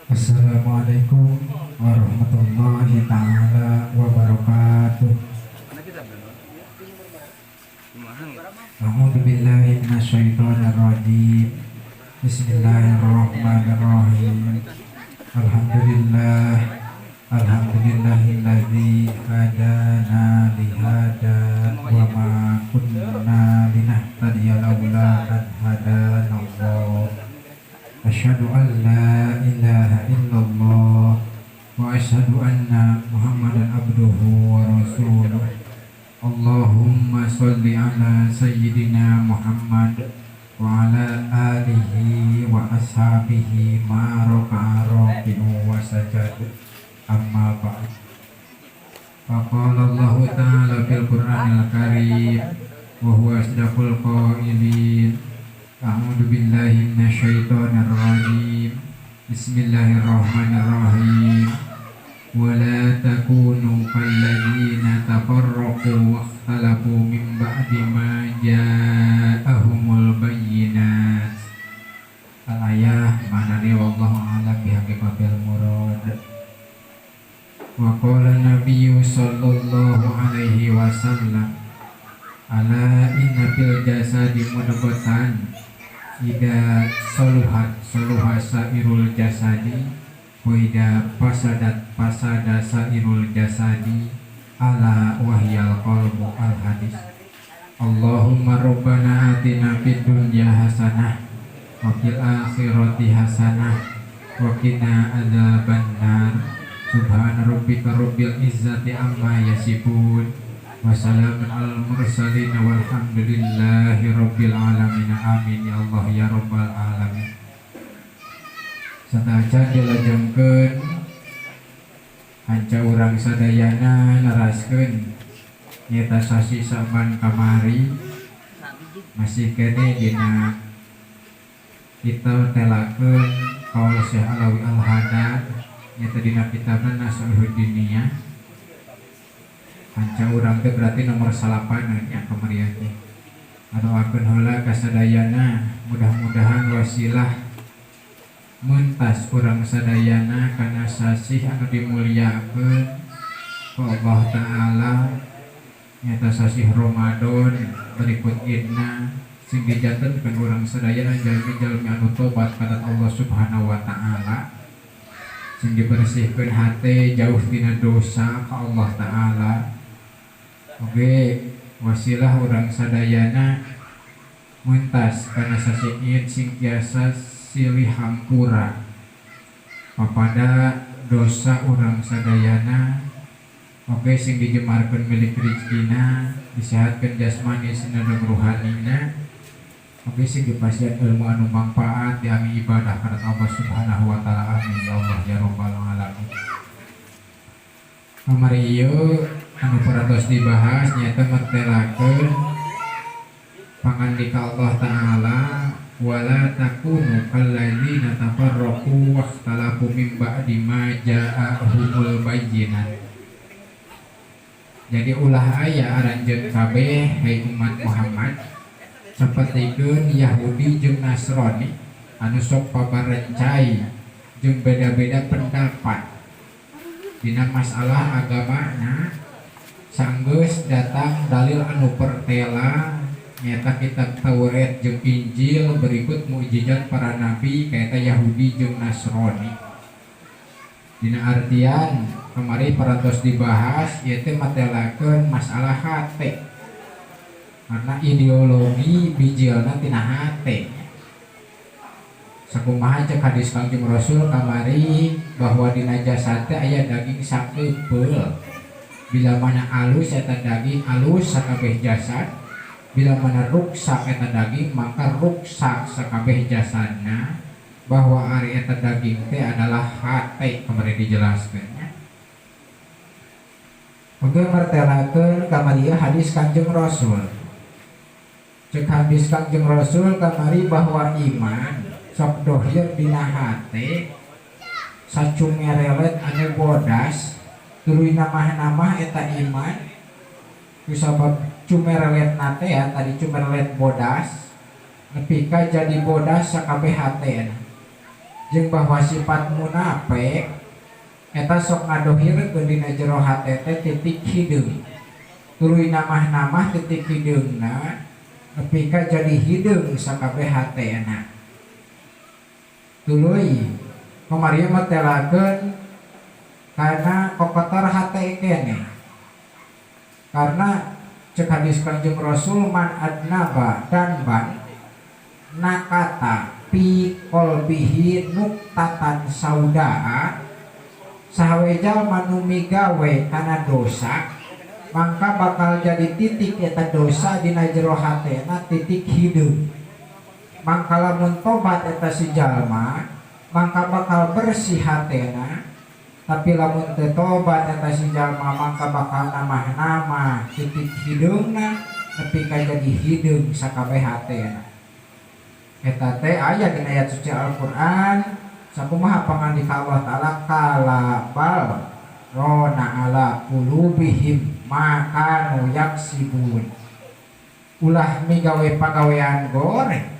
Assalamualaikum warahmatullahi taala wabarakatuh. A'udzu billahi minasyaitonir rajim. Bismillahirrahmanirrahim. Alhamdulillah, alhamdulillahilladzi hadana lihada wa ma kunna linahtadiya laula an hadana Allah. Asyhadu an la ilaha illallah wa asyhadu anna Muhammadan abduhu wa rasuluh. Allahumma salli ala sayyidina Muhammad wa ala alihi wa ashabihi ma raka'a raki'u wa sajad. Amma ba'd. Faqala Allah Ta'ala fil Qur'anil Karim wa huwa asdaqul qailin. A'udzu billahi minasyaitonir rajim. Bismillahirrahmanirrahim. Wala takunu kalladzina tafarraqu wakhtalafu min ba'di ma ja'ahumul bayyinat. Al-ayah manani, wallahu a'lam bihaqiqatil murad. Wa qala Nabiyyu sallallahu alaihi wasallam, ala inna fil jasadi mudghatan idza saluhat saluha sairul jasadi wa idza fasadat fasada sairul jasadi, ala wahyal qalbu. Al hadis. Allahumma rabbana atina fid dunya hasanah wa fil akhirati hasanah wa qina adzabannar. Subhana rabbika rabbil izzati amma yasifun wa salamun alal mursalin walhamdulillahi rabbil alamin. Amin ya Allah ya rabbal alamin. Sateuacan dilajengkeun, hanca urang sadayana neraskeun nyata sasi Saban kamari masih kene dina kita telakeun kaul Syekh Alawi Al-Haddad, nyata dina kitabna Nashoihud Diniyah. Hanca urang teh berarti nomor salapan nya kamarian teh. Ngadoakeun heula kasadayana, mudah-mudahan wasilah mentas urang sadayana kana sasih anu dimuliakeun ku Allah Ta'ala, nyata sasih Ramadan berikut idna, sing dijantenkeun urang sadayana jalmi-jalmi anu tobat kana Allah Subhanahu wa Ta'ala, sing dibersihkeun hate jauh tina dosa ka Allah Ta'ala. Oke, wasilah urang sadayana mentas kana sasih id sing tiasa silih hampura papada dosa urang sadayana. Oke, sing dijemarkeun milik rizkina, disehatkeun jasmani sinareng ruhanina. Oke, sing dipasihan ilmu anu manfaat, diami ibadah kana Allah Subhanahu wa Ta'ala. Amin ya Allah ya rabbal alamin. Kamari ieu anu parantos dibahas nyata mertelakeun pangandika Allah Ta'ala, wala takunu kalladzina tafarraqu wakhtalafu min ba'di ma ja'ahumul bayyinat. Jadi ulah aya aranjeun kabeh, hei umat Muhammad, sapertikeun Yahudi jeung Nasrani anu sok pabarencai jeung beda-beda pendapat dina masalah agamana sanggeus datang dalil anu pertela, nyata kitab Taurat jeung Injil berikut mukjizat para nabi kaita Yahudi jeung Nasrani. Dina artian kemari parantos dibahas, yaitu matelakeun masalah hate, karena ideologi bijilna tina hate. Sakumaha cek hadis Kangjeng Rasul kamari bahwa dina jasad teh aya daging sakepeul, bila mana alus eta daging, alus sakabeh jasad, bila mana ruksak eta daging, maka ruksak sakabeh jasadna, bahwa ari eta daging teh adalah hate, kemarin dijelaskan. Oke, mertelakeun kamari hadis Kanjeng Rasul. Cek hadis Kanjeng Rasul kamari bahwa iman sok dohir dina hate sacumerelet anu bodas, tuluy namah-namah eta iman kusabab cumerelet nate ya tadi, cumerelet bodas nepi ka jadi bodas sakabeh hate. Jeung bahwa sifat munafik eta sok ngadohirkeun dina jero hate teh titik hideung. Tuluy namah-namah titik hideungna nepi ka jadi hideung sakabeh hatena. Tuluy kamari mah telakeun kana kokotor hate keneh. Karena cek hadis Kanjeng Rasul, man adnaba dzanban nakata fi qalbihi nuktatan saudaa, saha we jalma nu migawe kana dosa mangka bakal jadi titik eta dosa dina jero hatena, titik hideung. Mangka lamun tobat eta si jalma, mangka bakal bersih hatena, tapi lamun teu tobat eta si jalma, mangka bakal namah-namah titik hideungna nepi ka jadi hideung sakabeh hatena. Eta teh aya dina ayat suci Al-Qur'an. Sakumaha pangandika Allah Ta'ala, kalla bal rona ala qulubihim ma kanu yaksibun. Ulah migawe pagawean goreng,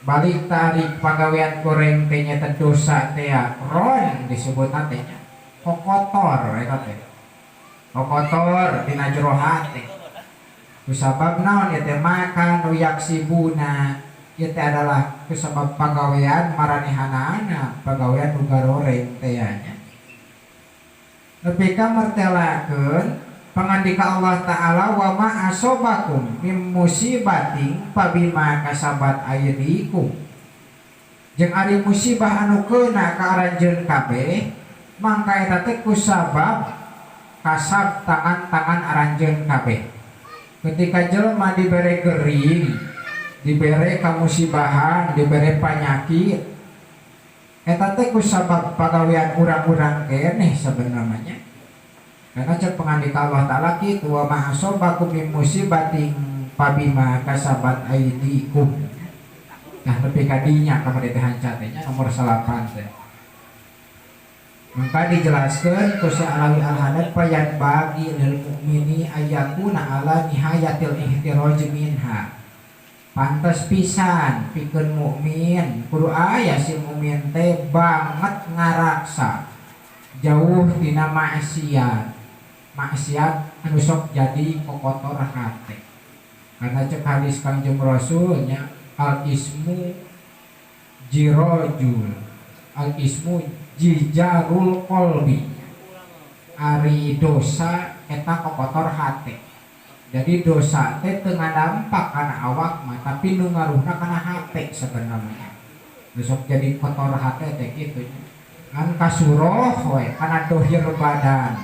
balik tarik pagawean goreng teh nyata dosa teh ron disebutna teh nya kokotor. Eta teh kokotor dina jero hate kusabab naon? Ieu teh ma kanu yaksibuna, ieu teh adalah kusabab pagawean maranehanana, pagawean nu garoreng teh nya. Nepi ka mertelakeun pangandika Allah Ta'ala, wa ma asobakum mim musibatin fabima kasabat aydikum. Jeung ari musibah anu keuna ka aranjeun kabeh, mangka eta teh kusabab kasab tangan-tangan aranjeun kabeh. Ketika jelema dibere gering, dibere kamusibahan, dibere panyakit, eta teh kusabab pagawean urang-urang keneh sebenarnya. Karena cek pangandika Allah Ta'ala kitu, wa ma asobakum min musibatin fabima kasabat aydikum. Nah, nepi ka dinya kamari teh hanca teh nya, nomor 9 teh. Maka dijelaskan ku Syekh Alawi Al-Haddad, fayanbaghi lil mu'mini ayyakuna ala nihayatil ihtiraj minha. Pantes pisan pikeun mukmin, kudu aya si mukmin teh banget ngaraksa jauh tina maksiat, maksiat anu sok jadi kokotor hate. Karena cek hadis Kangjeng Rasulnya, al ismu jirojul, al ismu jijarul qalbi, ari dosa eta kokotor hate. Jadi dosa teh teu ngadampak kana awak mah, tapi nu ngaruhna kana hate sebenarnya. Besok jadi kotor hate teh kitu kan, kasuroh we kana dohir badan.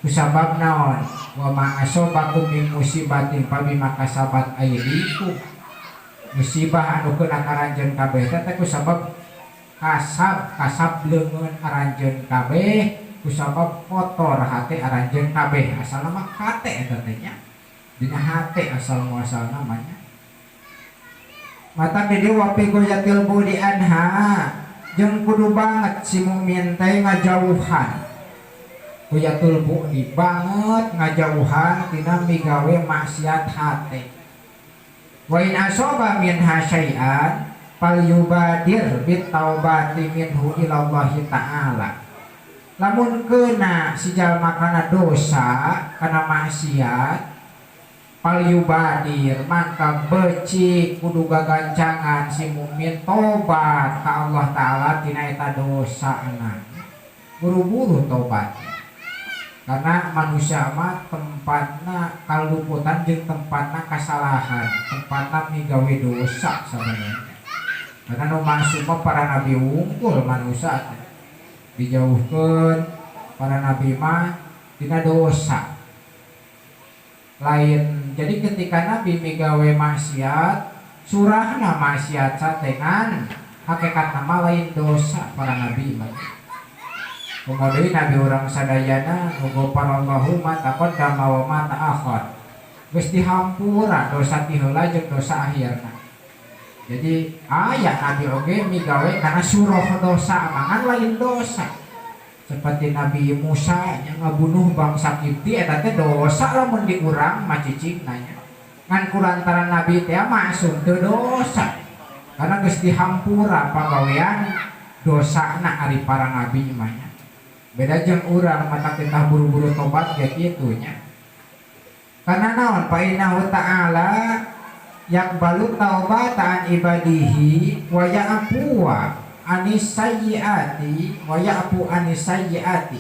Kusabab naon? Wa ma asobakum min musibatin fabima kasabat aydikum. Musibah anu kena karanjeun kabeh teh kusabab kasab kasab leungeun aranjeun kabeh, kusabab kotor hate aranjeun kabeh. Asalna mah hate eta teh nya, dina hate asal muasal namanya. Mata di dieu, wa fi ghoyatil bu'di anha, jeung kudu banget si mukmin teh ngajauhan, ghoyatul bu'di, banget ngajauhan tina migawe maksiat hate. Wa in asoba minha syai'an falyubadir bit taubati minhu ilallahi ta'ala. Lamun kena si jalma kana dosa, kana maksiat, falyubadir, maka becik kudu gagancangan si mukmin tobat ka Allah Ta'ala tina eta dosana, buru-buru tobat. Karena manusia mah tempatna kaluputan jeung tempatna kasalahan, tempatna migawe dosa sebenarnya. Karena nu masuk mah para nabi wungkul, manusia teh dijauhkan para nabi mah tina dosa lain. Jadi ketika nabi migawe maksiat, surahna maksiat satengan hakikat nama lain dosa para nabi mah. Kemudian nabi urang sadayana ghafarallahu ma taqaddama wa ma ta'akhir, geus dihampura dosa ti heula jeung dosa akhirna. Jadi aya nabi oge migawe karena suroh dosa mangan lain dosa, seperti Nabi Musa yang ngabunuh bangsa Kipti. Eta teh dosa lamun diurang mah cicing nanya, ngan kulantaran nabi teh maksum, teu dosa karena geus dihampura pagawean. Dosana ari para nabi mah nya. Beda jeung urang mata kita buru-buru tobat ge kitu nya. Karena naon fa innahu ta'ala yaqbalu taubata an ibadihi wa ya'fu anis sayyiati wa ya'fu anis sayyiati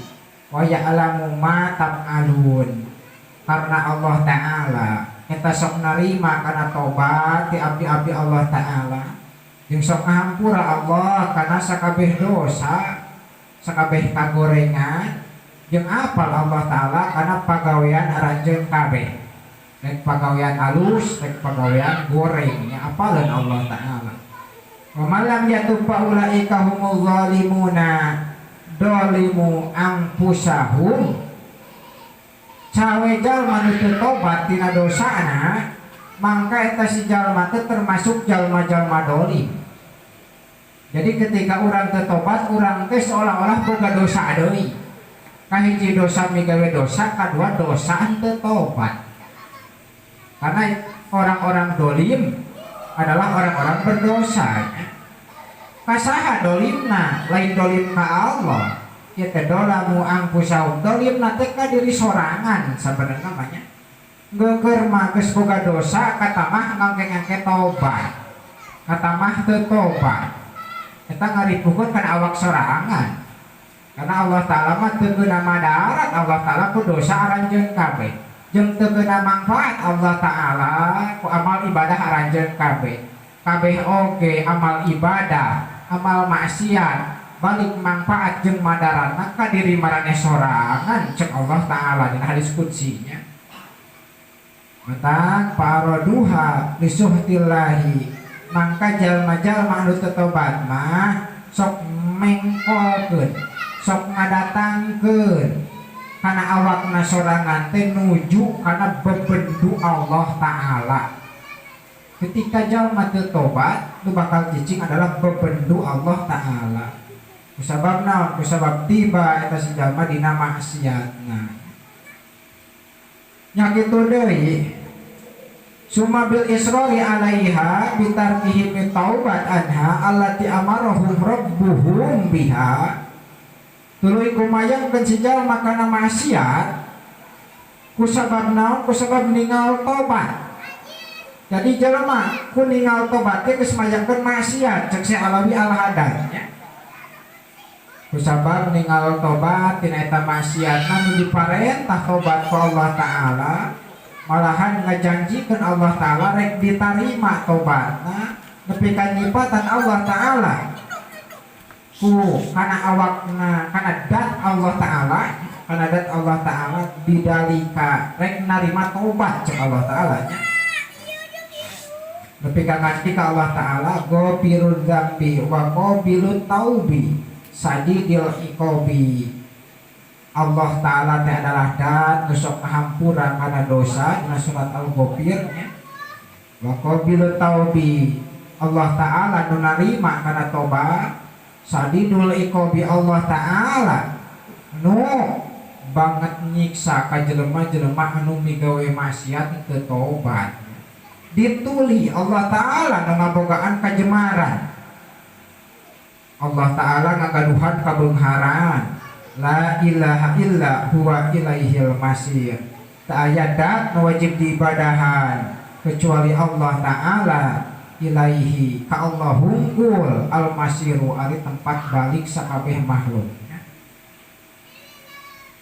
wa ya'lamu ma taf'alun. Karena Allah Ta'ala kita sok narima kana tobat ti abdi-abdi Allah Ta'ala jeung sok ngahampura Allah kana sakabeh dosa, sakabeh kagorengan, jeung apal Allah Ta'ala kana pagawean aranjeun kabeh, rek pagawean alus rek pagawean goreng nya apaleun Allah Ta'ala. Wa man lam yatub fa ulaika humuz zalimuna dolimu anfusahum. Cawe jalma nu teu tobat tina dosana mangka eta si jalma teh termasuk jalma-jalma dolim. Jadi ketika urang teu tobat, urang teh seolah-olah boga dosa deui. Kahiji dosa migawe dosa, kadua dosa teu tobat. Karena orang-orang dolim adalah orang-orang berdosa. Kasaha dolimna? Lain dolim ka Allah. Ya teh dolamu anfusahum, dolimna teh ka diri sorangan sebenarnya namanya. Geukeur mah geus boga dosa katamah ngangke-ngangke tobat. Katamah teu tobat. Eta ngaripuhkeun kana awak sorangan. Karena Allah Ta'ala mah teu geuna madarat Allah Ta'ala ku dosa aranjeun kabeh. Jeung teu geuna manfaat Allah Ta'ala ku amal ibadah aranjeun kabeh. Kabeh oge amal ibadah, amal maksiat balik manfaat jeung madaratna ka diri maraneh sorangan cek Allah Ta'ala dina hadis qudsinya. Matak paraduha lisuhtillahi, mangka jalma-jalma anu teu tobat mah sok mengkolkeun, sok ngadatangkeun kana awakna sorangan teh nuju kana bebendu Allah Ta'ala. Ketika jalma teu tobat, nu bakal cicing adalah bebendu Allah Ta'ala. Kusabab naon? Kusabab tiba eta si jalma dina maksiatna. Nya kitu deui. Summa bil israri alaiha bitarkihim taubat anha allati amarahum rabbuhum biha. Tuluy kumayangkeun si jalma kana maksiat kusabab naon? Kusabab ninggal tobat. Jadi jelema ku ninggal tobat teh geus mayangkeun maksiat cek si Alawi Al-Haddad nya. Kusabab ninggal tobat tina eta maksiatna nu diparentah tobat ku Allah Ta'ala, malahan ngajanjikeun Allah Ta'ala rek ditarima tobatna nepi ka nyipatan Allah Ta'ala ku kana awakna kana dat Allah Ta'ala, kana dat Allah Ta'ala bidalika rek narima tobat cek Allah Ta'ala nya. Nepi ka nganti ka Allah Ta'ala ghafirud dzambi wa qabilut taubi sadidil iqabi. Allah Ta'ala teh adalah dat nu sok ngahampura kana dosa dina surat Al-Ghafir nya. Wa qabilut taubi, Allah Ta'ala nu narima kana tobat. Sadidul iqabi, Allah Ta'ala nu banget nyiksa ka jelema-jelema anu migawe maksiat teu tobat. Dituli Allah Ta'ala nu ngabogaan kajemaran, Allah Ta'ala ngagaduhan kabeungharan. La ilaha illa huwa ilaihil masir. Tak aya dat nu wajib diibadahan kecuali Allah Ta'ala. Ilaihi ka Allah hungkul al masiru ari tempat balik sakabeh makhluk.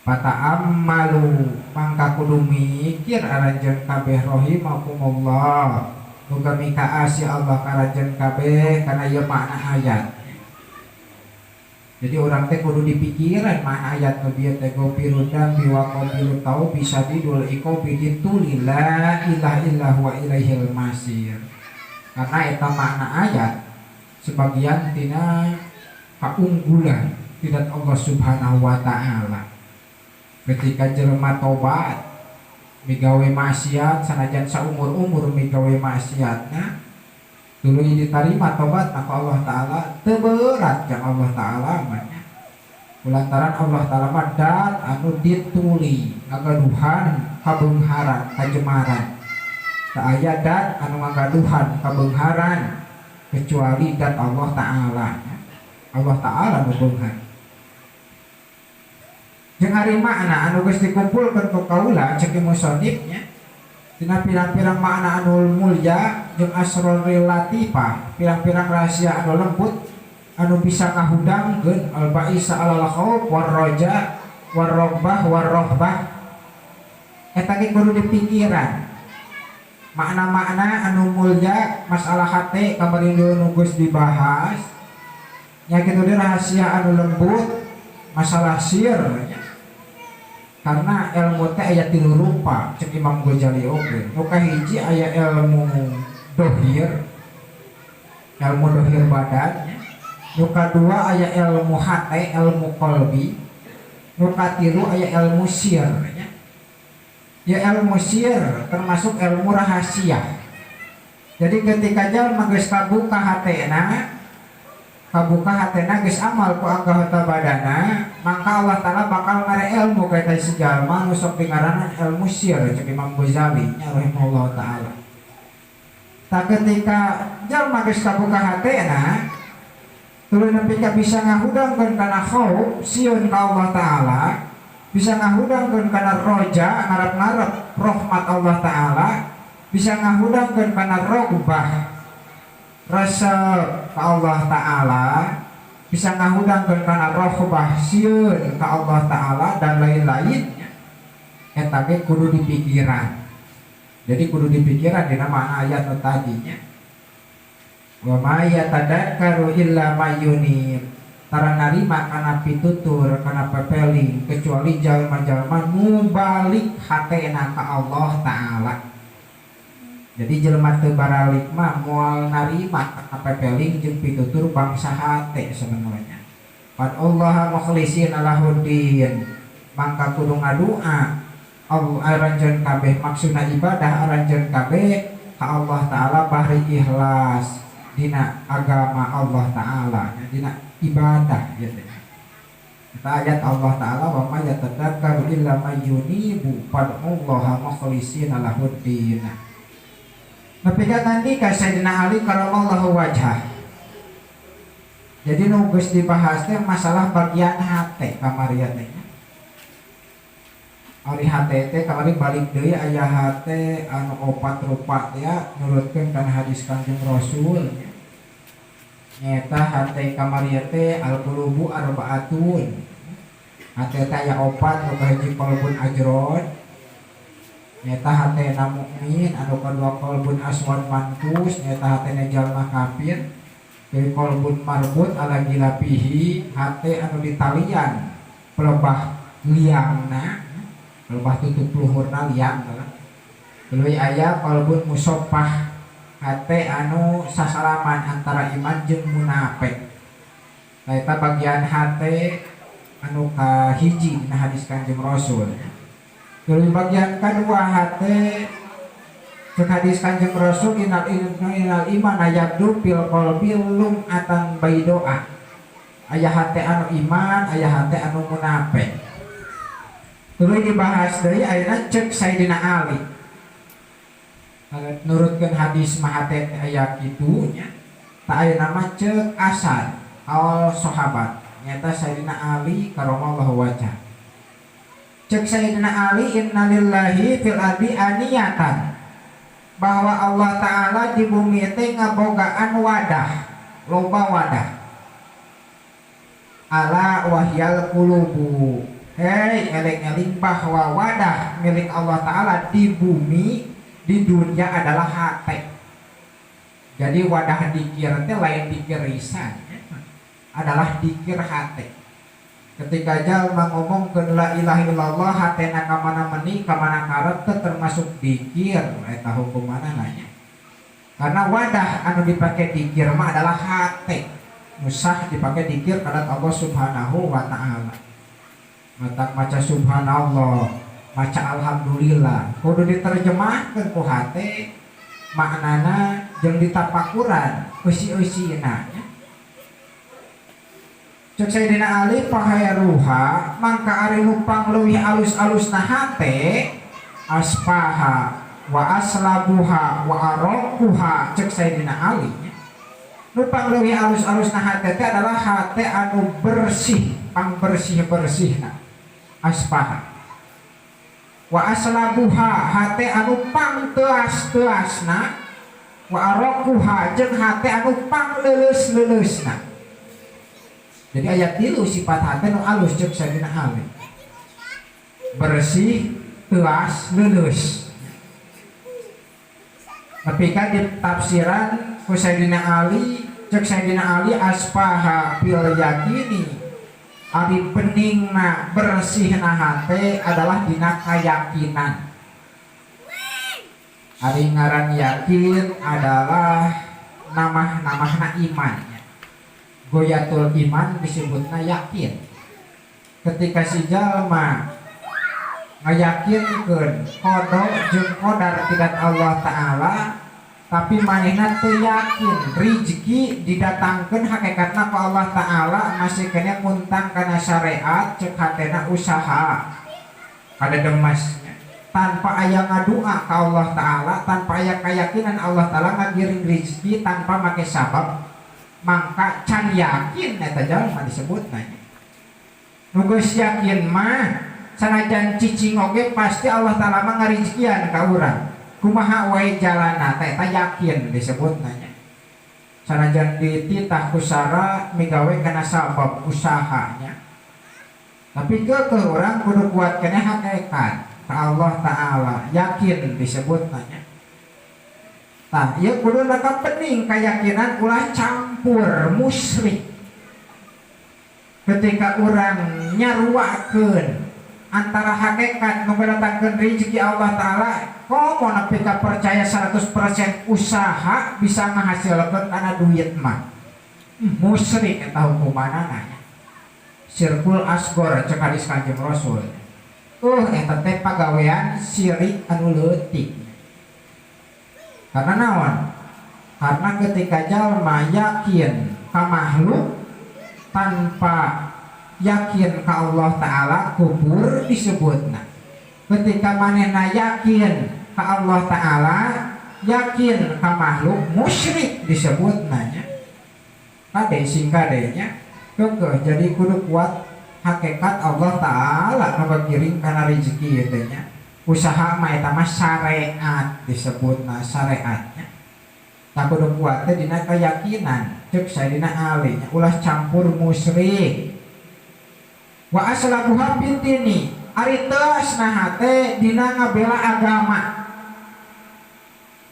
Fata'ammalu mangka kudu mikir aranjeun kabeh rahimakumullah, muga mikaasih Allah ka aranjeun kabeh kana ieu makna ayat. Jadi orang teh kudu dipikiran makna ayat nu bieu teh ghafirud dzambi wa qabilut taubi sadidul iqabi dituli la ilaha illa huwa ilaihil masir. Karena eta makna ayat sebagian tina kaunggulan tidak Allah Subhanahu wa Ta'ala. Ketika jelema tobat migawe maksiat sanajan saumur-umur migawe maksiatna tuluy diterima tobat maka Allah Ta'ala teu berat jang Allah Ta'ala mah nya. Kulantaran Allah Ta'ala mah dat anu dituli ngagaduhan kabeungharan kajemaran. Tak aya dat anu ngagaduhan kabeungharan kecuali dat Allah Ta'ala nya. Allah Ta'ala nu beunghar. Jeung ari makna anu geus dikumpulkeun ku kaula cek musannifnya tina pirang-pirang makna anu mulya jeung asrarul latifah, pirang-pirang rahasia anu lembut anu bisa ngahudangkeun al baisa alal khauf war raja war raghbah war rahbah. Eta ge kudu dipikiran makna-makna anu mulya masalah hate kamari nu geus dibahas nya kitu deui, rahasia anu lembut masalah sir nya. Karena ilmu teh aya tilu rupa cek Imam Ghazali oge. Nu kahiji aya ilmu dohir, ilmu dohir badan nya. Nu kadua aya ilmu hate, ilmu qalbi. Nu katilu aya ilmu sir nya. Ya, ilmu sir termasuk ilmu rahasia. Jadi ketika jalma geus kabuka hatena, kabuka hatena geus amal ku anggota badana, maka Allah Ta'ala bakal mere ilmu ka eta si jalma nu sok dingaranan ilmu sir cek Imam Ghazali nya rahimahullah taala. Tak ketika jalma geus kabuka hatena tuluy nepi ka bisa ngahudangkeun kana khauf, sieun ka Allah Ta'ala, bisa ngahudangkeun kana roja, ngarep-ngarep rahmat Allah Ta'ala, bisa ngahudangkeun kana rogbah, resep ka Allah Ta'ala, bisa ngahudangkeun kana rohbah, sieun ka Allah Ta'ala, dan lain-lainnya. Eta ge kudu dipikiran. Jadi kudu dipikiran dina makna ayat nu tadinya, wa ma yatadzakkaru illa may yunib, tara narima kana pitutur kana pepeling kecuali jalma-jalma nu balik hatena ka Allah Ta'ala. Jadi jelema teu baralik mah moal narima kana pepeling jeung pitutur bangsa hate sebenarnya. Fad'ullaha mukhlisina lahuddin, mangka kudu ngadua Allah aranjeun kabeh, maksudna ibadah aranjeun kabeh ka Allah Ta'ala bari ikhlas dina agama Allah Ta'ala, dina ibadah gitu. Kita ayat Allah Ta'ala, wa ma yatadzakkaru illa may yunibu fad'ullaha mukhlisina lahuddin. Nepi ka nanti ka Sayyidina Ali karamallahu wajhah. Jadi nu geus dibahas teh masalah bagian hate kamari teh. Ari hate teh kamari balik deui aya hate anu opat rupa ya, nurutkeun kana hadis Kanjeng Rasul. Nyata hate kamari teh al qulubu arbaatun. Hate teh aya opat, nu kahiji qalbun ajrod, nyata hatena mukmin, anu kadua qalbun aswad mankus, nyata hatena jalma kafir, deui qalbun marbut ala gilafihi, hate anu ditalian pelebah liangna, pelebah tutup luhurna liang lah. Tuluy aya qalbun musoffah, hate anu sasalaman antara iman jeung munafik. Nah, eta bagian hate anu kahiji dina hadis Kanjeng Rasul. Tuluy bagian kedua hate cek hadis Kanjeng Rasul, innal innal iman yabdu fil qalbi lum'atan baidoa. Aya hate anu iman, aya hate anu munafik. Tuluy dibahas deui ayeuna cek Sayyidina Ali. Nurutkeun hadis mah hate aya kitu nya. Tak ayeuna mah cek asar awal sahabat nyata Sayyidina Ali karamallahu wajah. Cek Sayyidina Ali, innalillahi fil ardi aniyatan, bahwa Allah Ta'ala di bumi teh ngabogaan wadah, loba wadah, ala wahyal qulubu. Hei, eling-eling bahwa wadah milik Allah Ta'ala di bumi, di dunia adalah hati. Jadi wadah dikir teh lain dikir lisan, adalah dikir hati. Ketika jalma ngomongkeun la ilaha illallah, hatena ka mana meni, ka mana karep teh termasuk dikir eta hukumanna nanya. Karena wadah anu dipakai dikir mah adalah hati. Musah dipakai dikir karena Allah Subhanahu wa Ta'ala. Matak maca subhanallah, maca alhamdulillah, kudu diterjemahkeun ku hate maknana jeung ditapakuran eusi-eusina nya. Cek Sayyidina Ali, pahairuha, mangka ari nu pangleuwih alus-alusna hate, aspaha wa aslabuha wa araquha. Cek Sayyidina Ali nya. Nu pangleuwih alus-alusna hate teh adalah hate anu bersih, pangbersih-bersihna, aspaha. Wa aslabuha, hate anu pangteuas-teuasna. Wa araquha, jeung hate anu pangleuleus-leuleusna. Jadi aya tilu sifat hate nu alus ceuk Sayyidina Ali: bersih, teuas, leuleus. Tapi kan di tafsiran ku Sayyidina Ali, cek Sayyidina Ali, aspaha fil yakini, ari beningna, bersihna hate adalah dina keyakinan. Ari ngaran yakin adalah nama-namahna iman. Ghoyatul iman disebutna yakin. Ketika si jalma ngayakinkeun qada jeung qadar ti Allah Ta'ala, tapi manehna teu yakin rizki didatangkeun hakikatna ku Allah Ta'ala, masih keneh muntang kana syariat, cek hatena usaha kada demas tanpa aya ngadua ka Allah Ta'ala, tanpa aya keyakinan Allah Ta'ala ngagiring rizki tanpa make sabab, mangka can yakin eta jalma disebutna. Nu geus yakin mah sanajan cicing oge pasti Allah Ta'ala mah ngarizkian ka urang, kumaha wae jalana teh, eta yakin disebutna nya. Sanajan dititah ku sara migawe kana sabab usahanya, tapi keukeuh urang kudu kuat keneh hakikat ka Allah Ta'ala, yakin disebutna nya. Tah, ieu kudu raka pening keyakinan, ulah campur musyrik. Ketika urang nyaruakeun antara hakikat nu ngadatangkeun rezeki Allah Ta'ala, komo nepi ka percaya 100% usaha bisa ngahasilkeun kana duit mah, musyrik eta hukumanana, syirkul asgor cek hadis Kanjeng Rasul. Eta teh pagawean syirik anu leutik. Karena naon? Karena ketika jalma yakin ka makhluk tanpa yakin ka Allah Ta'ala, kufur disebutna. Ketika manehna yakin ka Allah Ta'ala, yakin ka makhluk, musyrik disebutna nya. Kade sing kadenya keukeuh, jadi kudu kuat hakikat Allah Ta'ala nu ngagiring kana rezeki teh nya. Usaha mah eta mah syariat disebutna, syariatnya. Tak kudu kuat teh dina keyakinan cek Sayyidina Ali nya, ulah campur musyrik. Wa aslabuha fid dini, ari teasna hate dina ngabela agama.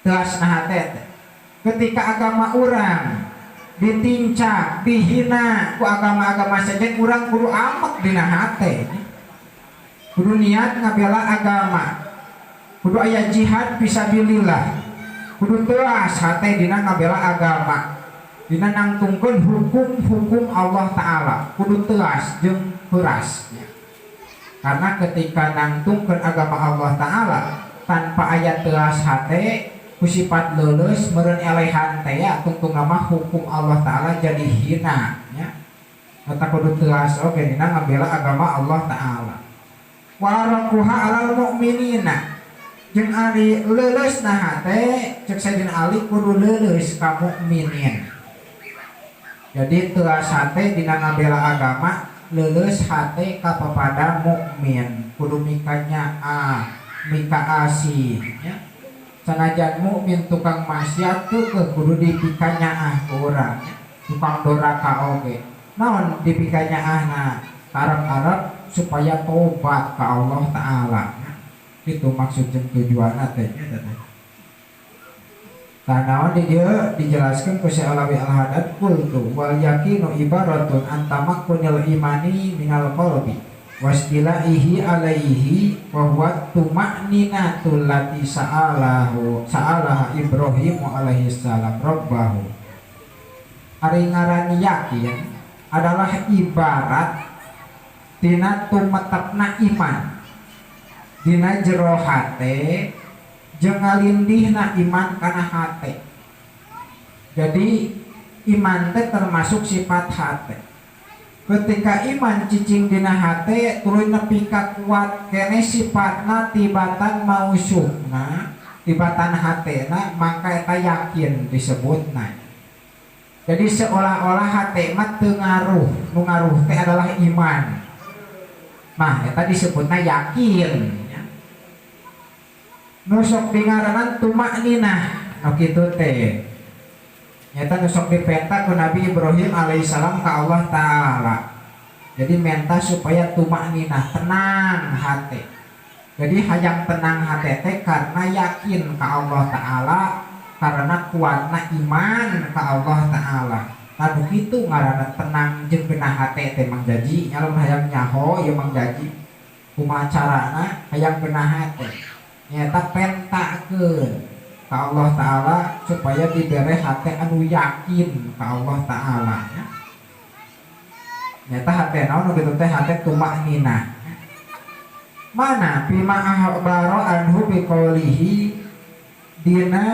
Teasna hate teh ketika agama urang ditincak, dihina ku agama-agama sejen, urang kudu amek dina hate, kudu niat ngabela agama, kudu aya jihad fisabilillah, kudu teas hate dina ngabela agama, dina nangtungkeun hukum-hukum Allah Ta'ala, kudu teas jeung heuras. Karena ketika nangtungkeun agama Allah Ta'ala tanpa aya teas hate, ku sifat leuleus meureun elehan teh ya, tungtung mah hukum Allah Ta'ala jadi hina nya. Eta kudu teas oge dina ngabela agama Allah Ta'ala. Wa araquha alal mu'minina, jeung ari leuleusna hate cek Sayyidina Ali kudu leuleus ka mukminin. Jadi teas hate dina ngabela agama, leuleus hate ka papada mukmin, kudu mikanya a mika asih nya. Sanajan mukmin tukang maksiat tuh kudu dipikanyaah ku urang nya. Tukang doraka oge naon dipikanyaahna, arep-arep supaya tobat ka Allah Ta'ala nya. Itu maksud jeung tujuanna teh nya teh. Tah, naon di dieu dijelaskeun ku Syekh Alawi Al-Haddad, qultu wal yakinu ibaratun an tamakkunil imani minal qalbi wastilaihi alaihi wa huwa tuma'ninatul lati sa'alahu sa'alaha Ibrahim alaihi salam rabbahu. Ari ngaran yakin adalah ibarat tina tumetepna iman dina jero hate jeung ngalindihna iman kana hate. Jadi iman teh termasuk sifat hate. Ketika iman cicing dina hate, tuluy nepi ka kuat kene sifatna tibatan mausufna, tibatan hatena, maka eta yakin disebutna. Jadi seolah-olah hate mah teu ngaruh, nu ngaruh teh adalah iman. Nah, eta disebutna yakin ya. Nu sok dingaranan tumakninah nu kitu teh. Nyata nu sok dipenta ku Nabi Ibrahim alaihissalam ka Allah Ta'ala. Jadi menta supaya tumakninah, tenang hati. Jadi hayang tenang hati teh karena yakin ka Allah Ta'ala, karena kuatna iman ka Allah Ta'ala. Tadu kitu ngaranna tenang jeung genah hate teh, Mang Jaji nya. Lamun hayang nyaho ieu, Mang Jaji, kumaha carana hayang genah hate? Nyata pentakeun ka Allah Ta'ala supaya dibere hate anu yakin ka Allah Ta'ala nya. Nyata hate naon nu kitu teh? Hate tumakninah. Mana fima akhbaro anhu biqaulihi, dina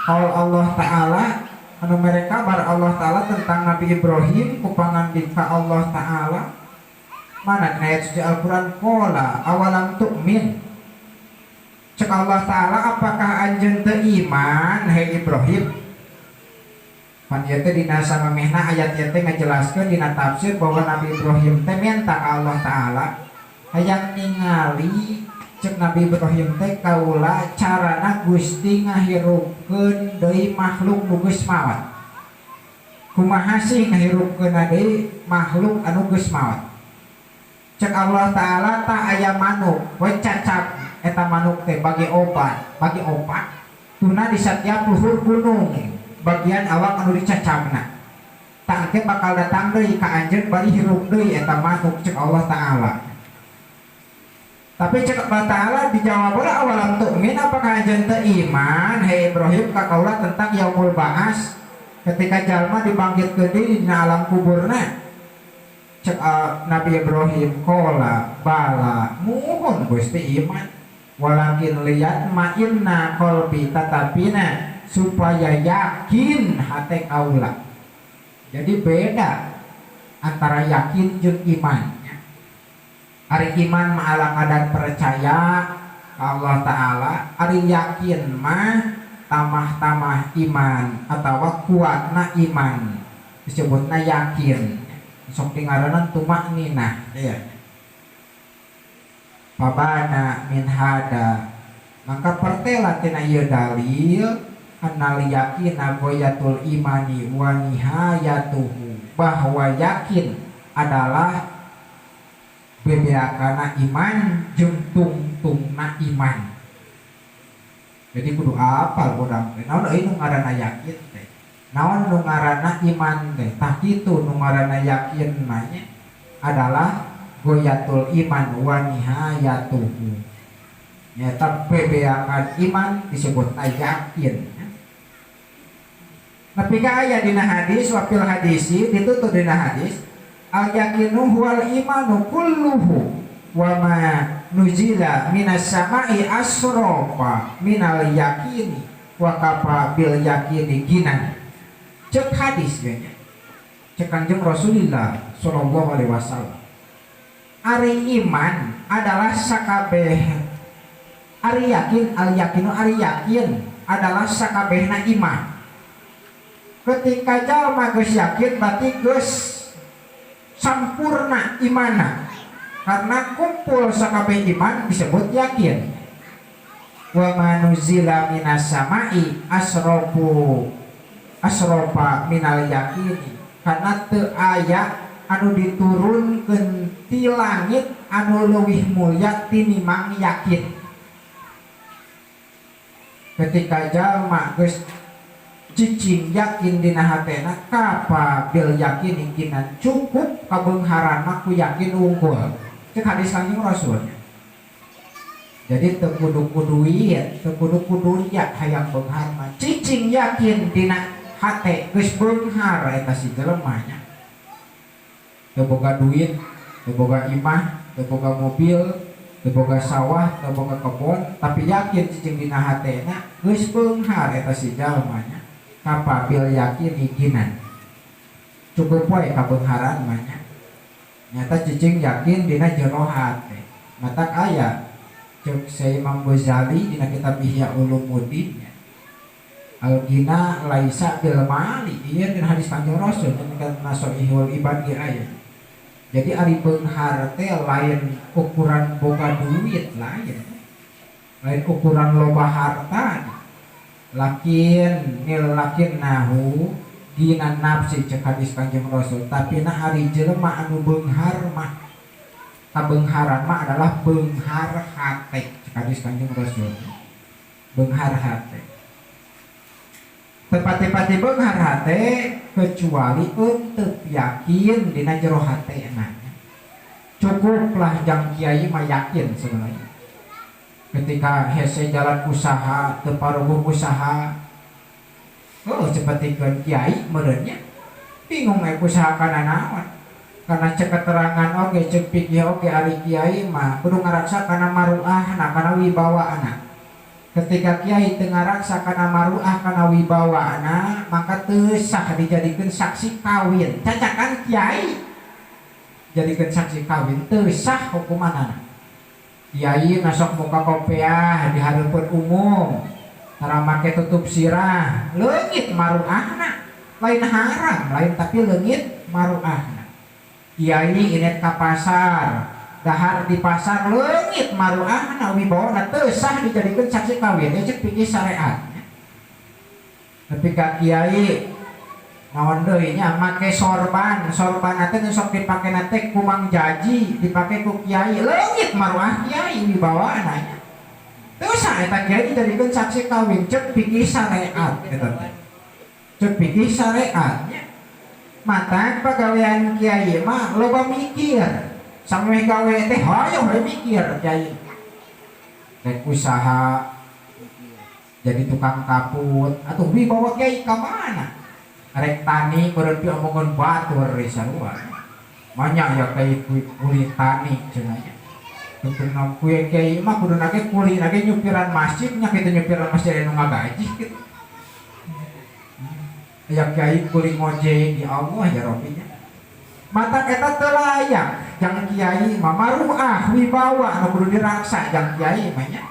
qaul Allah Ta'ala anu mere kabar Allah Ta'ala tentang Nabi Ibrahim ku pangandika Allah Ta'ala. Mana dina ayat suci Al-Quran, qala awalam tu'min, cek Allah Ta'ala, apakah anjeun teu iman, hei Ibrahim? Pan ieu teh dina samamehna ayat ieu teh ngajelaskeun dina tafsir bahwa Nabi Ibrahim teh minta ka Allah Ta'ala hayang ningali, cek Nabi Ibrahim teh, kaula carana Gusti ngahirupkeun deui makhluk nu geus maot. Kumaha sih ngahirupkeun deui makhluk anu geus maot? Cek Allah Ta'ala, tah aya manuk we, cacap eta manuk teh bagi obat, bagi opat tuna di setiap luhur gunung bagian awak anu dicacapna. Tah, engke bakal datang deui ka anjeun bari hirup deui eta manuk, cek Allah Ta'ala. Tapi cek Allah Ta'ala dijawab lah, awalam tu'min, apakah anjeun teu iman, hei Ibrahim, ka kaula tentang yaumul ba'as, ketika jalma dibangkitkeun deui dina alam kuburna? Cek Nabi Ibrahim, qala bala, muhun Gusti iman, walakin liyatma'inna qalbi, tatapina supaya yakin hate kaula. Jadi beda antara yakin jeung iman. Ari iman mah ala kadar percaya ka Allah Ta'ala, ari yakin mah tamah-tamah iman atau kuatna iman disebutna yakin, sok dingaranan tumakninah ya. Fabana min hada, maka pertela tina ieu dalil, annal yakina ghoyatul imani wa nihayatuhu, bahwa yakin adalah bebeakana iman jeung tungtungna iman. Jadi kudu apal urang teh naon euy nu ngaranna yakin teh, naon nu ngaranna iman teh. Tah, kitu nu ngaranna yakin mah nya adalah ghoyatul iman wa nihayatuhu, nyata bebeakan iman disebutna yakin. Tapi ka aya dina hadis, wa fil hadisi, ditutur dina hadis, al yakinu huwal imanu kulluhu wa ma nuzila minas sama'i asrofa minal yakini wa kafa bil yakini ginan. Cek hadis nya, cek Kanjeng Rasulullah sallallahu alaihi wasallam, ari iman adalah sakabeh, ari yakin, al yakinu, ari yakin adalah sakabehna iman. Ketika jalma geus yakin, berarti geus sampurna imana, karena kumpul sakabeh iman disebut yakin. Wa manuzila minas sama'i asrofu asrofa minal yakini, karena teu aya anu diturunkeun ti langit anu leuwih mulia tinimbang yakin. Ketika jalma geus cicing yakin dina hatena, kafa bil yakin ginan, cukup kabeungharan mah ku yakin unggul, cek hadis Kanjeng Rasul. Jadi teu kudu ku duit, teu kudu ku dunya hayang beunghar mah, cicing yakin dina hate geus beunghar eta si jelema nya. Teu boga duit, teu boga imah, teu boga mobil, teu boga sawah, teu boga kebon, tapi yakin cicing dina hatena geus beunghar eta si jalma nya. Kafa bil yakin ginan, cukup wae kabeungharan mah nya. Nyata cicing yakin dina jero hate. Matak aya cek Syekh Imam Ghazali dina kitab Ihya Ulumuddin nya. Al-ghina laisa bil mali, ieu dina hadis Kanjeng Rasul kan nasoihul ibad ge aya. Jadi ari beunghar teh lain ukuran boga duit, lain, lain ukuran loba harta, lakin nil lakinnahu ghinan nafsi cek hadis Kanjeng Rasul. Tapi nah, ari jelema anu beunghar mah, kabeungharan mah adalah beunghar hate cek hadis Kanjeng Rasul. Beunghar hate teu pati-pati beunghar hate kecuali untuk yakin dina jero hate. Nah, cukuplah jang kiai mah yakin. Sebenarnya ketika hese jalan usaha, teu paruguh usaha, oh, seperti kiai meureunnya bingung rek usaha kana naon, karena cek keterangan oge, cek fikih oge, ari kiai mah kudu ngaraksa kana maruahna, kana wibawaana. Ketika kiai teu ngaraksa kana maruah, kana wibawaana, maka teu sah dijadikeun saksi kawin. Cacakan kiai jadikeun saksi kawin teu sah hukumanana. Kiai nasok muka kopiah di hareupeun umum, tara make tutup sirah, leungit maruahna. Lain haram lain, tapi leungit maruahna. Kiai indit ka pasar, dahar di pasar, leungit maruahna, wibawana, teu sah dijadikeun saksi kawin ya cek fikih syariat. Tapi ka kiai naon deui nya, make sorban, sorban teh nu sok dipake teh ku Mang Jaji, dipake ku kiai, leungit maruah kiai, wibawana nya. Teu sah eta kiai dijadikeun saksi kawin cek fikih syariat eta teh, cek fikih syariat nya. Mata pagawean kiai mah loba mikir, sampai gawe teh hoyong we mikir. Kiai rek usaha jadi tukang kaput atau wibawa kiai ka mana? Rek tani berarti omongan batur sarua banyak ya, kayak kuli tani cenah nya. Tungtung kue kiai mah kudu nage kuli nage nyupiran masjid nya kitu, nyupiran masjid anu ngagaji gitu ya. Kiai kuli ngojek, ya Allah ya Rabbi nya. Mata eta teu layak jang kiai mah, maruah wibawa anu kudu diraksa jang kiai mah nya.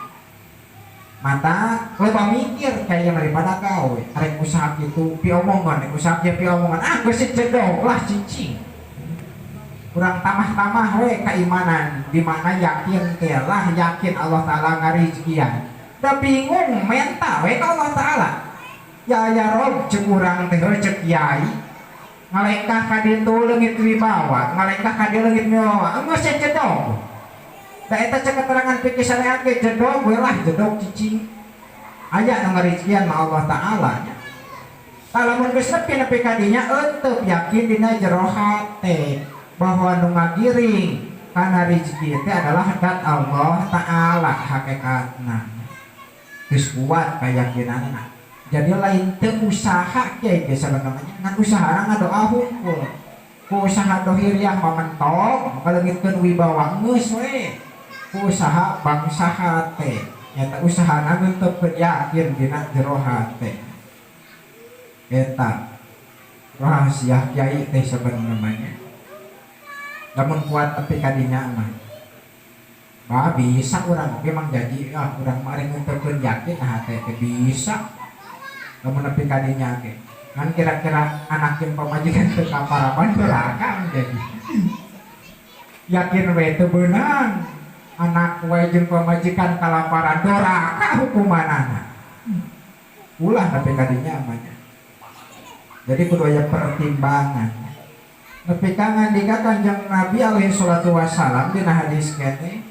Mata loba mikir kayak daripada gawe. Rek usaha kitu piomongan, rek usaha kieu piomongan, ah geus cedok lah cicing. Kurang tamah-tamah we keimanan di mana yakin teh lah, yakin Allah Ta'ala ngarizkian. Da bingung menta we ka Allah Ta'ala, ya ya Rob cek urang teh, cek kiai ngalengkah ka ditu leungit wibawa, ngalengkah ka dieu leungit wibawa, geus cedok. Da eta cek keterangan fikih syariat ge, jedog we lah, jedog cicing, aya nu ngarizkian mah Allah Ta'ala nya. Lamun geus nepi nepi ka dinya, eunteup yakin dina jero hate bahwa nu ngagiring kana rezeki teh adalah dat Allah Ta'ala, hakikatna geus kuat keyakinanna. Jadi lain teu usaha kiai ge sabenerna, ngan usaha ngadoa hungkul. Ku usaha dohiriah mah mentok, ngaleungitkeun wibawa geus we. Ku usaha bangsa hate nyata usahana ngeuteupeun yakin dina jero hate. Eta rahasia kiai teh sebenarnya. Lamun kuat tapi kadinya mah, bah, bisa urang oge Mang Jaji. Ah, urang mah arek ngeuteupeun yakin hate teh bisa lamun nepi kadinya ge. Kan kira-kira anak jeung pamajikan teu kaparaban, doraka Mang Jaji. Yakin we teu beunang, anak we jeung pamajikan kalaparan, doraka hukumanana. Ulah nepi kadinya mah nya. Jadi kudu aya pertimbangan. Nepi ka ngandika Kanjeng Nabi alaihi salatu wassalam dina hadis kene,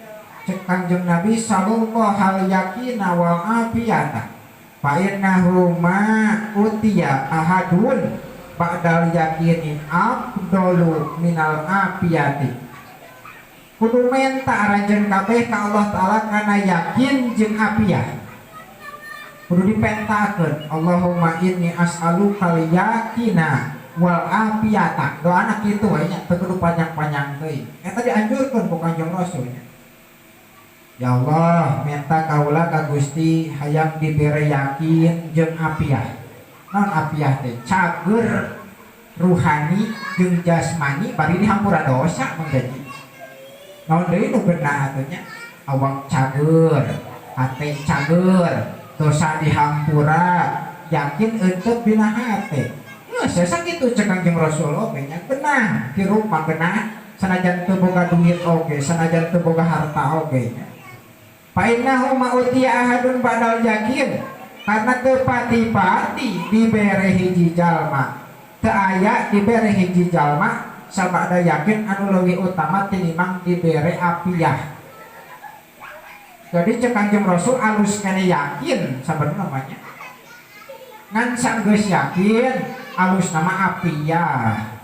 cek Kanjeng Nabi, sallallahu yakina wal afiyata fa innahu ma utiya ahadun ba'dal yakini afdalu minal afiyati. Kudu menta aranjeun kabeh ka Allah Ta'ala kana yakin jeung afiah. Kudu dipentakeun, Allahumma inni as'aluka yakina wal afiyata. Doana kitu we nya, teu kudu panjang-panjang teuing. Eta dianjurkeun ku Kanjeng Rasul nya. Ya Allah, minta kaula ka Gusti hayang dibere yakin jeung afiah. Naon afiah teh? Cager ruhani jeung jasmani bari dihampura dosa. Mang Jaji, naon deui nu beunah atuh nya? Awak cager, hate cager, dosa dihampura. Yakin euteup dina hate. Geus sakitu cek Kangjeng Rasul oge nya, genah hirup mah genah sanajan teu boga duit oge, sanajan teu boga harta oge nya. Fa innahu ma utiya ahadun ba'dal yakin, karena teu pati-pati dibere hiji jalma, teu aya dibere hiji jalma sabada yakin anu leuwih utama tinimbang dibere apiah. Jadi cek Kangjeng Rasul alus kene yakin sabenerna namanya, ngan sanggeus yakin alus nama apiah.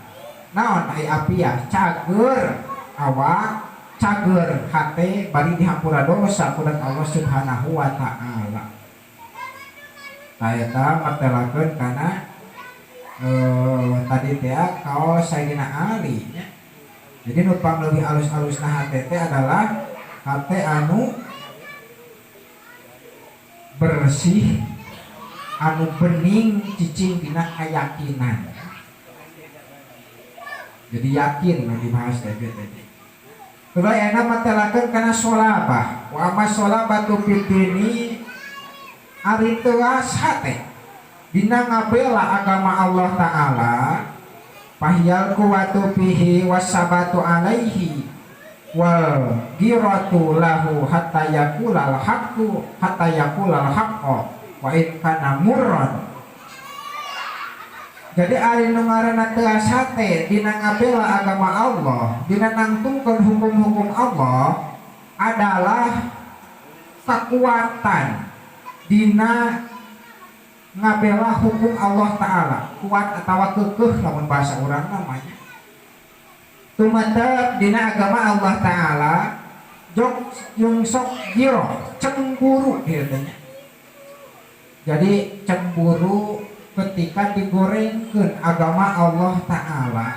Naon ai apiah? Cager awak, cager hate, bari dihampura dosa ku Allah Subhanahu wa Ta'ala. Tah, eta martelakeun kana tadi teh kaos Sayyidina Ali nya. Jadi nu pangleuwih alus-alusna hate teh adalah hate anu bersih, anu bening, cicing dina keyakinan. Jadi yakin nu dibahas teh tadi. Terus enak matelakeun kana sholabah. Wa amma sholabatu fid-dini, ari teuas hate dina ngabela agama Allah Ta'ala, fahiyal quwwatu fihi wasabatu alaihi wal ghiratu lahu hatta yaqulal haqqu, hatta yaqulal haqqo wa in kana murran. Jadi ari nu ngaranna teuas hate dina ngabela agama Allah, dina nangtungkeun hukum-hukum Allah, adalah kekuatan dina ngabela hukum Allah Ta'ala, kuat atau kekeh lamun bahasa urang namanya, tumetep dina agama Allah Ta'ala, jok yung sok giro cemburu gitu nya. Jadi cemburu ketika digorengkeun agama Allah Ta'ala,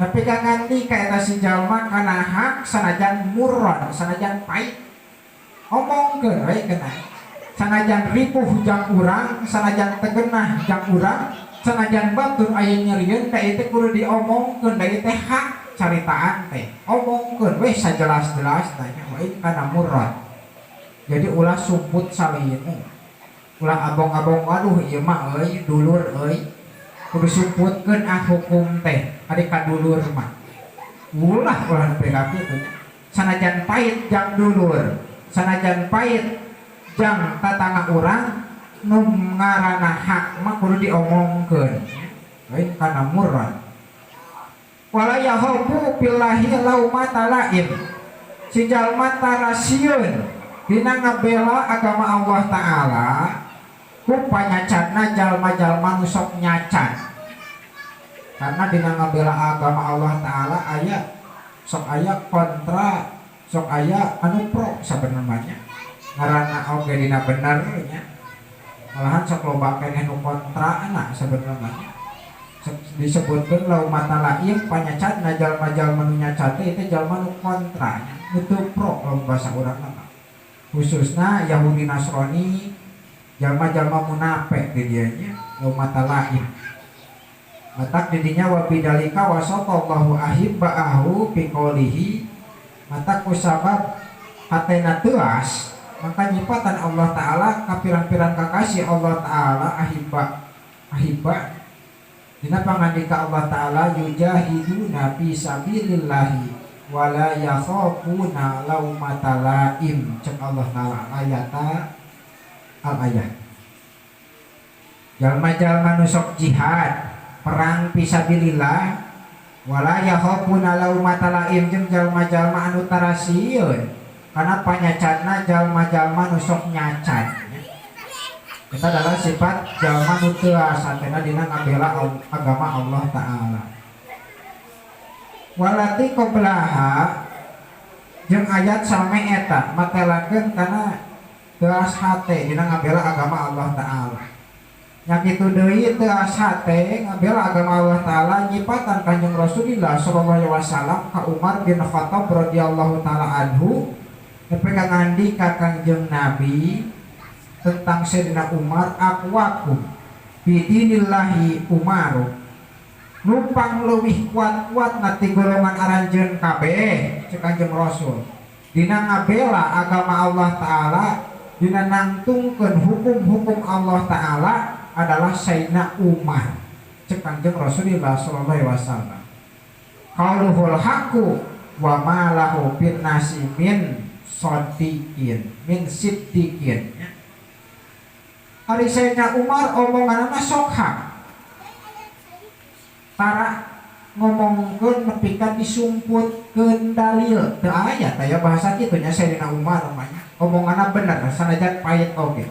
tapi kan nganti kayak si jalma kana hak sanajan murron, sanajan pahit, omongkeun we kena, sanajan ripuh jang urang, sanajan teu genah jang urang, sanajan batur aya nyerieun ka itu, kudu diomongkeun da ieu teh hak caritaan teh. Omongkeun we sajelas-jelas tanya wa in kana murron. Jadi ulah sumput salinu, ulah abong-abong, waduh ieu mah euy dulur euy, kudu sumputkeun ah hukum teh ari ka dulur mah. Ulah, ulah nepi ka kitu. Sanajan pahit jang dulur, sanajan pahit jang tatangga urang, nu ngaranna hak mah kudu diomongkeun lain kana murran. Wala yakhafu fillahi laumata laim, si jalma tara sieun dina ngabela agama Allah Ta'ala ku panyacatna jalma-jalma nu sok nyacat, karena dina ngabela agama Allah Ta'ala aya sok aya kontra, sok aya anu pro. Sabenerna ngaranna oge dina bener nya, malahan sok loba keneh nu kontra anak. Sebenarnya disebutkan laumata laim, panyacat na jalma-jalma nu nyacat itu jalma nu kontra nya, nu teu pro lamun bahasa urang mah, khususnya Yahudi, Nasrani, jalma-jalma munafik di dieu nya laumata laim. Matak didinya wa bidzalika wasafallahu ahibba'ahu fi qoulihi, matak kusabab hatena teuas maka nyipatan Allah Ta'ala ka pirang-pirang kakasih Allah Ta'ala, ahibba ahibba, dina pangandika Allah Ta'ala yujahiduna fi sabilillahi wala yakhafuna laumata laim, cek Allah Ta'ala ayata al ayat. Jalma-jalma nu sok jihad perang fisabilillah, wala yakhafuna laumata laim, jeung jalma-jalma anu tara sieun karena panyacatna jalma-jalma nu sok nyacat. Itu adalah sifat jalma nu teuas hatena dina ngabela agama Allah Ta'ala. Wallati qoblaha, jeung ayat same eta matelakeun kana teuas hate dina ngabela agama Allah Ta'ala. Nya kitu deui teuas hate ngabela agama Allah Ta'ala nyipatan Kanjeng Rasulullah sallallahu alaihi wasallam ka Umar bin Khattab radhiyallahu taala anhu, nepi ka ngandika Kanjeng Nabi tentang Sayyidina Umar, aqwakum bidinillahi Umaru, numpang leuwih kuat-kuat ti golongan aranjeun kabeh, cek Kanjeng Rasul, dina ngabela agama Allah Ta'ala, dina nangtungkeun hukum-hukum Allah Ta'ala. adalah Sayyidina Umar, cek Kanjeng Rasulullah sallallahu alaihi wasallam. Qauluhul haqqu wa ma lahu bin nasi min sadiqin min siddiqin. Ari Sayyidina Umar omonganna sok hak, tara ngomongkeun nepi ka disumputkeun dalil, teu aya tah ya bahasa kitu nya. Sayyidina Umar namanya omonganna bener sanajan pahit oge.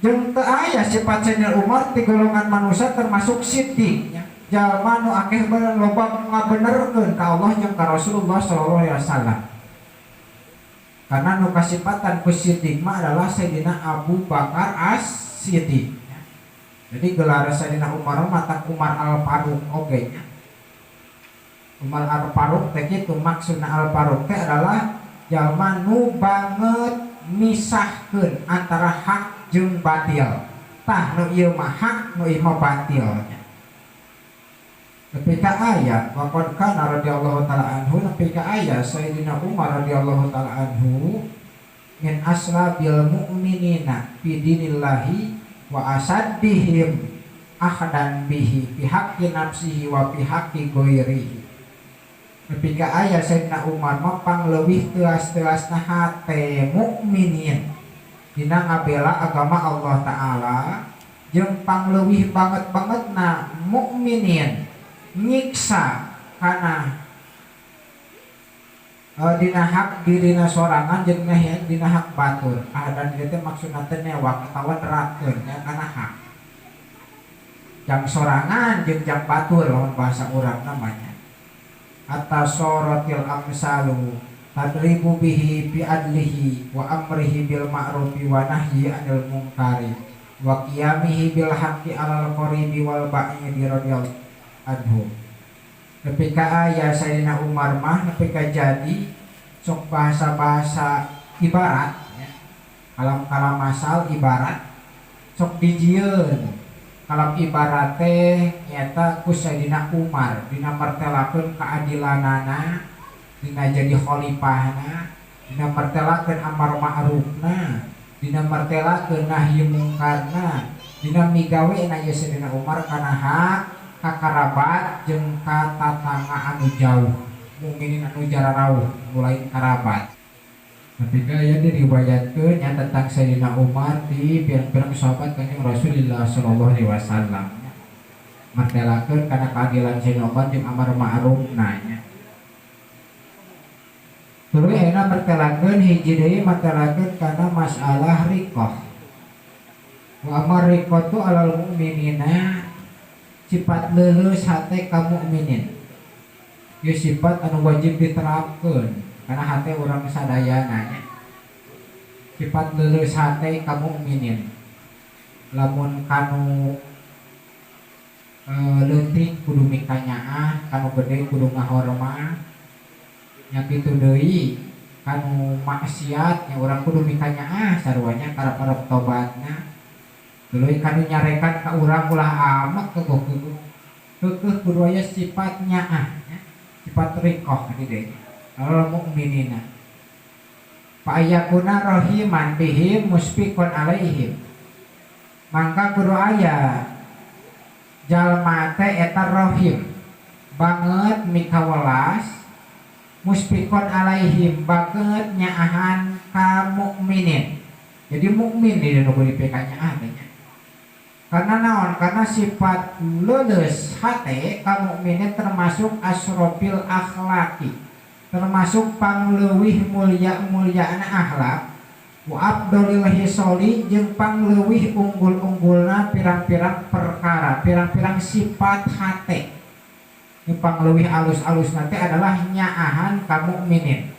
Jeung teu aya sifat Sayyidina Umar di golongan manusia termasuk siddiq nya, jalma nu akeh loba ngabenerkeun ka Allah jeung ka Rasulullah sallallahu alaihi wasallam, karena nu kasipatan ku siddiq mah adalah Sayyidina Abu Bakar As-Siddiq. Jadi gelar Sayyidina Umar matak Umar Al-Faruq oge nya. Umar Al-Faruq teh kitu maksudna. Al-Faruq teh adalah jalma nu banget misahkeun antara hak jeung batil. Tah, nu ieu mah hak, nu ieu mah batil nya. Nepi ka aya waqad kana radhiyallahu taala anhu, nepi ka aya Sayyidina Umar radhiyallahu taala anhu min aslabil mu'minina fi dinillahi wa asaddihim akhdan bihi fi haqqi nafsihi wa fi haqqi ghairihi. Nepi ka aya Sayyidina Umar mah pangleuwih teuas-teuasna hate mukminin dina ngabela agama Allah Ta'ala, jeung pangleuwih banget-bangetna mukminin nyiksa kana dina hak dirina sorangan jeung dina hak batur. Ah, dan ieu teh maksudna teh newak atawa neratkeun nya kana hak jang sorangan jeung jang batur, lamun bahasa urang namanya. Hatta sorotil amsalu tadribu bihi bi adlihi wa amrihi bil ma'rufi wa nahyi anil munkari wa qiyamihi bil haqqi alal qaribi wal ba'idi radhiyallahu anhu. Nepi ka aya Sayyidina Umar mah nepi ka jadi sok bahasa-bahasa ibarat ya. Kalam-kalam masal ibarat sok dijieun kalam ibarat teh nyata ku Sayyidina Umar dina mertelakeun keadilanana dina jadi khalifahna, dina mertelakeun amar ma'rufna, dina mertelakeun nahyi mungkarna, dina migawe na ieu Sayyidina Umar kana hak ka karabat jeung ka tatangga anu jauh, mukminin anu jararauh mulai karabat. Tapi aya diriwayatkeun nya tentang Sayyidina Umar di pirang-pirang sahabat Kanjeng Rasulullah sallallahu alaihi wasallam, martelakeun kana keadilan Sayyidina Umar jeung amar ma'ruf nya. Tuluy ayeuna martelakeun hiji deui, martelakeun kana masalah riqah. Wa amar riqatu alal mu'minina, sifat leuleus hate ka mukminin. Ieu sifat anu wajib diterapkeun karena hate urang sadayana nya. Sifat leuleus hate ka mukminin. Lamun kanu leutik kudu mikanyaah, kanu gede kudu ngahormat. Nya kitu deui kanu maksiat nya urang kudu mikanyaah sarua nya, karep-karep tobatna. Tuluy kanu nyarekan ka urang ulah amat keukeuh keukeuh, kudu aya sifat nyaah nya, sifat riqah di dieu alal mukminina. Fa ayakuna rahiman bihim musfiqon alaihim, mangka kudu aya jalma teh eta rohim banget mikawelas, musfiqon alaihim banget nyaahan ka mukminin. Jadi mukmin di nu kudu dipika nyaah teh nya. Karena naon? Karena sifat leuleus hate ka mukminin termasuk asyrofil akhlaki, termasuk pangleuwih mulia-muliana akhlak, wa afdolil hisoli jeung pangleuwih unggul-unggulna pirang-pirang perkara, pirang-pirang sifat hate. Nu pangleuwih alus-alusna teh adalah nyaahan ka mukminin.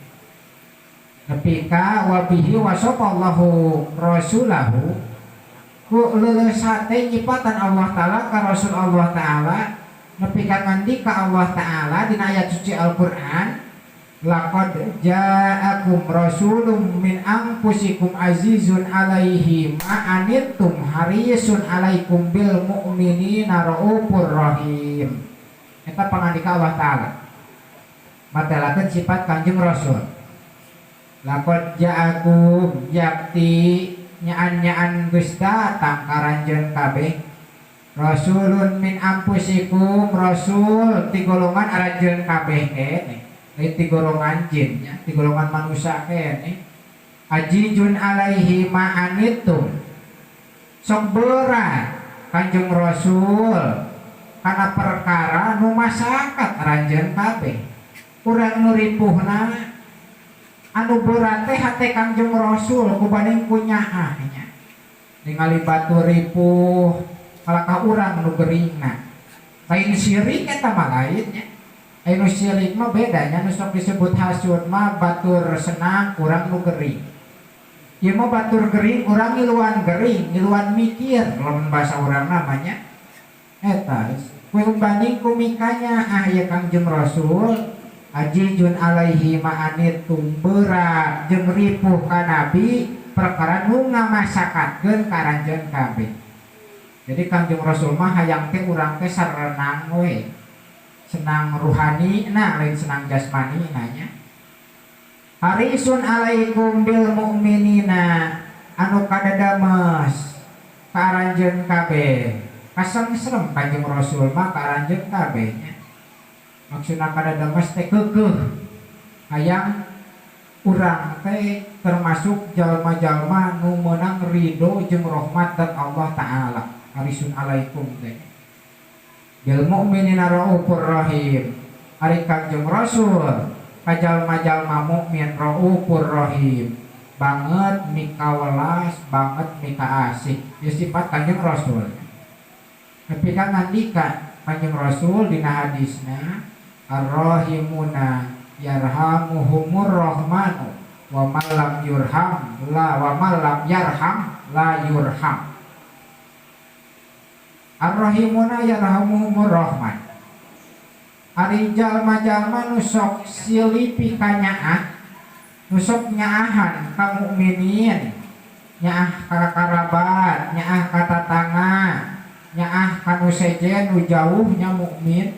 Nepi ka wabihi wasafallahu rasulahu, ku leuleus hate nyipatan Allah Ta'ala ka Rasul Allah Ta'ala, nepi ka ngandika Allah Ta'ala dina ayat suci Al-Qur'an, laqad ja'akum rasulun min anfusikum azizun alaihi ma anittum harisun alaikum bil mu'minina raufur rahim. Eta pangandika Allah Ta'ala matelakeun sifat Kanjeng Rasul. Laqad ja'akum, yakti Nyaan-nyaan geus datang ka aranjeun kabeh. Rasulun min anfusikum, rasul ti golongan aranjeun kabeh keneh, lain ti golongan jin nya, ti golongan manusia keneh. Azizun alaihi ma anittum, sok berat Kanjeng Rasul kana perkara nu masakat aranjeun kabeh. Urang nu ripuhna, anu berat teh hate Kanjeng Rasul kubanding ku nyaah nya. Ningali batur ripuh, kalakah urang nu geringna. Lain sirik eta mah, lain nya. Anu sirik mah beda nya, nu sok disebut hasud mah batur senang, urang nu gering. Ieu mah batur gering, urang ngiluan gering, ngiluan mikir lamun bahasa urang namanya. Eta kubanding ku mikanyaah ya Kangjeng Rasul, azizun alaihi ma anittum, berat jeung ripuh ka Nabi perkara nu ngamasakatkeun ka aranjeun kabeh. Jadi Kangjeng Rasul mah hayang teh urang teh sarenang we. Senang ruhani nah, lain senang jasmani nanya. Harisun alaikum bil mu'minina, anu kadadames ka aranjeun kabeh. Kasengsrem Kanjeng Rasul mah ka aranjeun kabeh nya. Maksudna kadadames teh keukeuh hayang urang teh termasuk jalma-jalma nu meunang ridho jeung rahmat dan Allah Ta'ala. Harisun alaikum teh bil mu'minina raufur rahim. Ari Kanjeng Rasul ka jalma-jalma mukmin raufur rahim, banget mikawelas, banget mikaasih, ya sifat Kanjeng Rasul. Tapi kan ngandika Kanjeng Rasul dina hadisna, arrahimuna yarhamuhumur rahmanu wa man lam yurham la wa man lam yarham la yurham. Arrahimuna yarhamuhumur rahman. Ari jalma-jalma nu sok silipi kanyaah, nu sok nyaahan ka mukminin, nyaah ka karabat, nyaah ka tatangga, nyaah ka nu sejen nu jauhnya mukmin,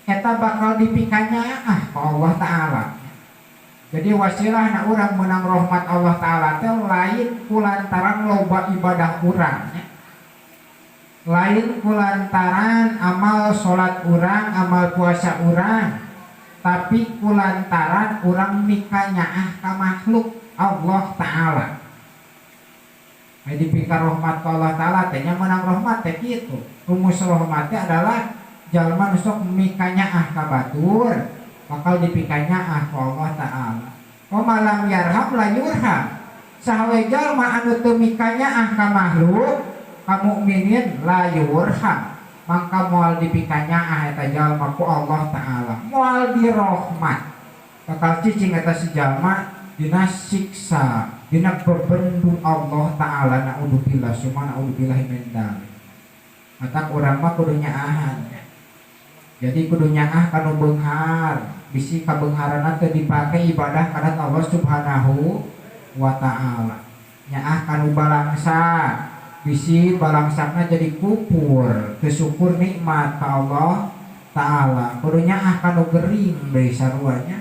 eta bakal dipikanyaah ku Allah Ta'ala. Jadi wasilah na urang menang rahmat Allah Ta'ala teh lain kulantaran loba ibadah urang nya, lain kulantaran amal salat urang, amal puasa urang, tapi kulantaran urang mikanyaah ka makhluk Allah Ta'ala. Jadi dipika rahmat ka Allah Ta'ala teh nya, menang rahmat teh kitu. Rumus rahmat teh adalah jalma nu sok mikanyaah ka batur bakal dipikanyaah ku Allah Ta'ala. Wa man lam yarham la yurham. Saha we jalma anu teu mikanyaah ka makhluk, ka mukminin, la yurham, mangka moal dipikanyaah eta jalma ku Allah Ta'ala, moal dirohmat, bakal cicing eta si jalma dina siksa, dina bebendung Allah Ta'ala. Naudzubillah summa naudzubillah min dzalik. Matak urang mah kudu nyaahan. Jadi kudu nyaah kanu beunghar, bisi kabeungharanna teu dipake ibadah kana Allah Subhanahu wa Ta'ala. Nyaah kanu balangsa, bisi balangsana jadi kupur, teu syukur nikmat ka Allah Ta'ala. Kudu nyaah kanu gering deui saruanya.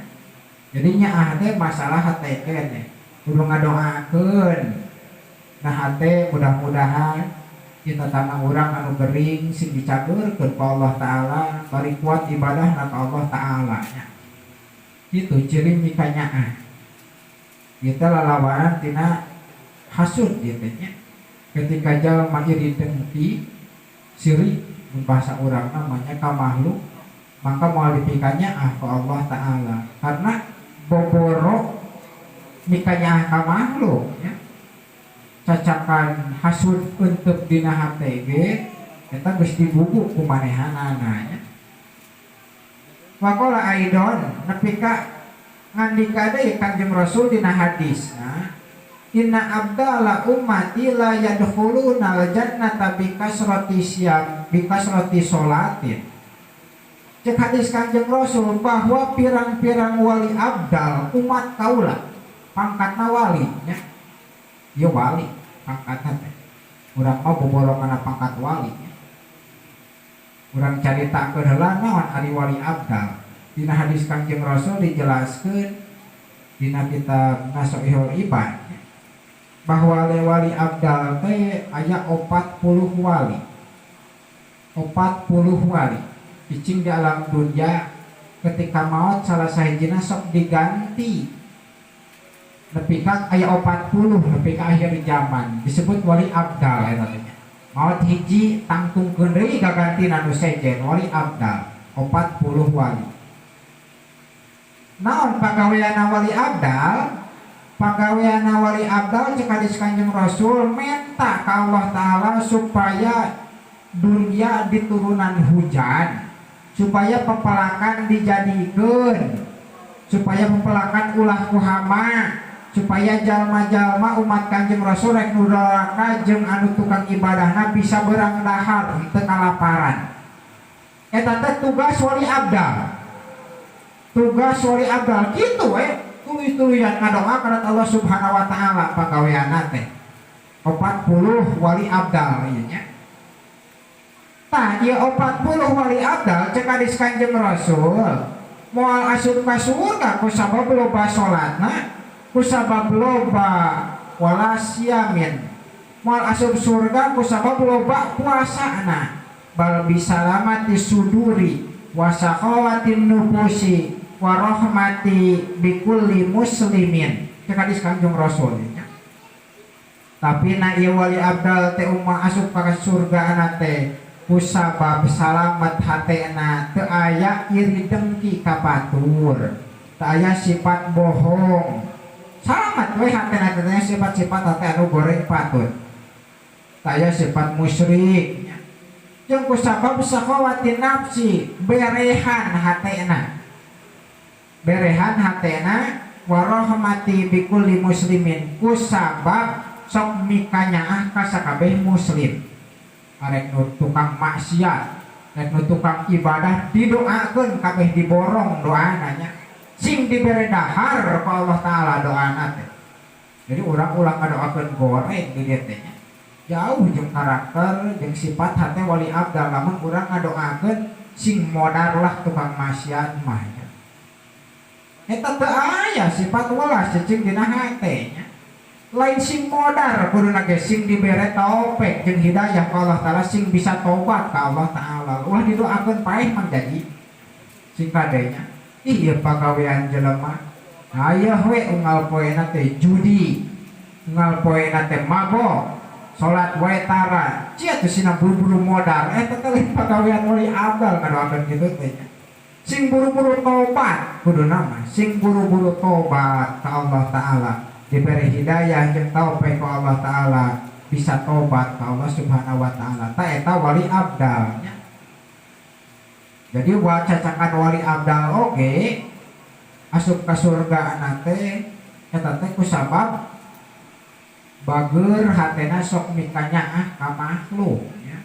Jadi nyaah teh masalah hate keneh, kudu ngadoakeun. Nah, hate mudah-mudahan kita tanah urang anu gering sing dicageurkeun ku Allah Ta'ala, bari kuat ibadah ka Allah Ta'ala nya. Itu ciri mikanyaah. Kita lalawanan tina hasud gitu nya. Ketika jalma iri dengki, sirik bahasa urang namanya, ka makhluk, maka moal dipikanyaah ku Allah Ta'ala karena boboro mikanyaah ka makhluk ya. Cacakan hasud untuk dina hate ge eta geus dibugu ku manehanana nya. Waqala aidon, nepi ka ngandika deui Kanjeng Rasul dina hadisna, inna abdala ummati la yadkhuluna jannata bi kasrati siyam bi kasrati sholatin. Cek hadis Kanjeng Rasul bahwa pirang-pirang wali abdal umat kaula, pangkatna wali nya. Ieu wali pangkatna teh, urang mah boboro kana pangkat wali nya. Urang caritakeun heula naon ari wali abdal. Dina hadis Kanjeng Rasul dijelaskeun dina kitab Nasoihul Ibad. Bahwa wali abdal teh aya 40 wali. 40 wali cicing di alam dunia, ketika maut salah sahijina sok diganti nepi ka aya 40 nepi ka akhir zaman, disebut wali abdal eta teh. Maut hiji tangtungkeun deui gagantina nu sejen, wali abdal 40 wali. Naon pagaweanna wali abdal? Pagaweanna wali abdal cek hadis Kanjeng Rasul menta ka Allah Ta'ala supaya dunia diturunan hujan, supaya pepelakan dijadikeun, supaya pepelakan ulah ku hama, supaya jalma-jalma umat Kanjeng Rasul rek nu doraka jeung anu tukang ibadahna bisa berang dahar henteu kalaparan. Eta teh tugas wali abdal. Tugas wali abdal kitu we, tuluy-tuluyan ngadoa kana Allah Subhanahu wa taala pagaweanna teh. 40 wali abdal ieu nya. Tah ieu 40 wali abdal cek hadis Kanjeng Rasul moal asup ka surga ku sabab loba salatna, ku sabab loba wala siamin, moal asup surga ku sabab loba puasana, bal bisalamati suduri wa sakhawatin nufusi wa rahmati bikulli muslimin, cek hadis Kanjeng Rasul nya. Tapi na ieu wali abdal teh ummah asup ka surga na teh kusabab salamet hatena, teu aya iri dengki ka batur, teu aya sifat bohong, salamet we hatena teh, sifat-sifat hate anu goreng patut, teu aya sifat musyrik, jeung kusabab sakhawati nafsi, berehan hatena, berehan hatena, warahmati bikulli muslimin, kusabab sok mikanyaah ka sakabeh muslim, arek nu tukang maksiat rek nu tukang ibadah didoakeun kabeh, diborong doana nya, sing dibere dahar ku Allah Ta'ala doana teh. Jadi urang ulah ngadoakeun goreng di dieu teh nya, jauh jeung karakter jeung sifat hate wali abdal lamun urang ngadoakeun sing modar lah tukang maksiat mah nya. Eta teu aya sifat welas cicing dina hate nya. Lain sing modar kuduna ge, sing dibere taufik jeung hidayah ka Allah Ta'ala, sing bisa tobat ka Allah Ta'ala. Ulah didoakeun paeh mah jadi sing kadenya ih ieu pagawean jelema aya we unggal poena teh judi, unggal poena teh mabok, salat wae tara, cia teh sina buru-buru modar. Eta teh lain pagawean wali abdal ngadoakeun kitu teh nya. Sing buru-buru tobat kuduna mah, sing buru-buru tobat ka Allah Ta'ala, diberi hidayah jeung taufik ku Allah Ta'ala, bisa tobat ka Allah Subhanahu wa Ta'ala, ta eta wali abdal nya. Jadi wa cacakan wali abdal oge asup ka surga teh eta teh kusabab bageur hatena, sok mikanyaah ka makhluk nya.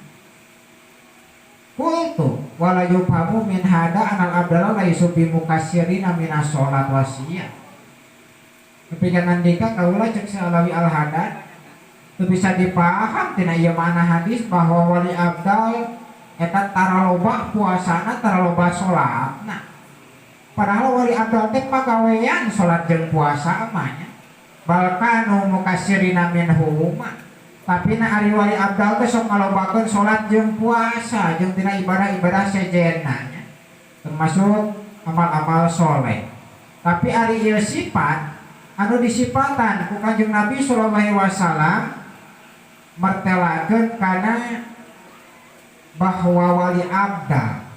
Qultu wala yufhamu min hada anal abdala laisu bimukassirina minas sholat wasiyah. Ketika ngandika kaula cek si Alawi Al-Haddad teu bisa dipaham tina ieu makna hadis bahwa wali abdal eta tara loba puasana, tara loba salatna, padahal wali abdal teh pagawean salat jeung puasa mah nya, bal kanu mukassirina minhu mah. Tapi na ari wali abdal teh sok ngalobakeun salat jeung puasa jeung tina ibadah-ibadah sejenna nya, termasuk amal-amal soleh. Tapi ari ieu sifat anu disifatan ku Kanjeng Nabi sallallahu alaihi wasallam mertelakeun kana bahwa wali abdal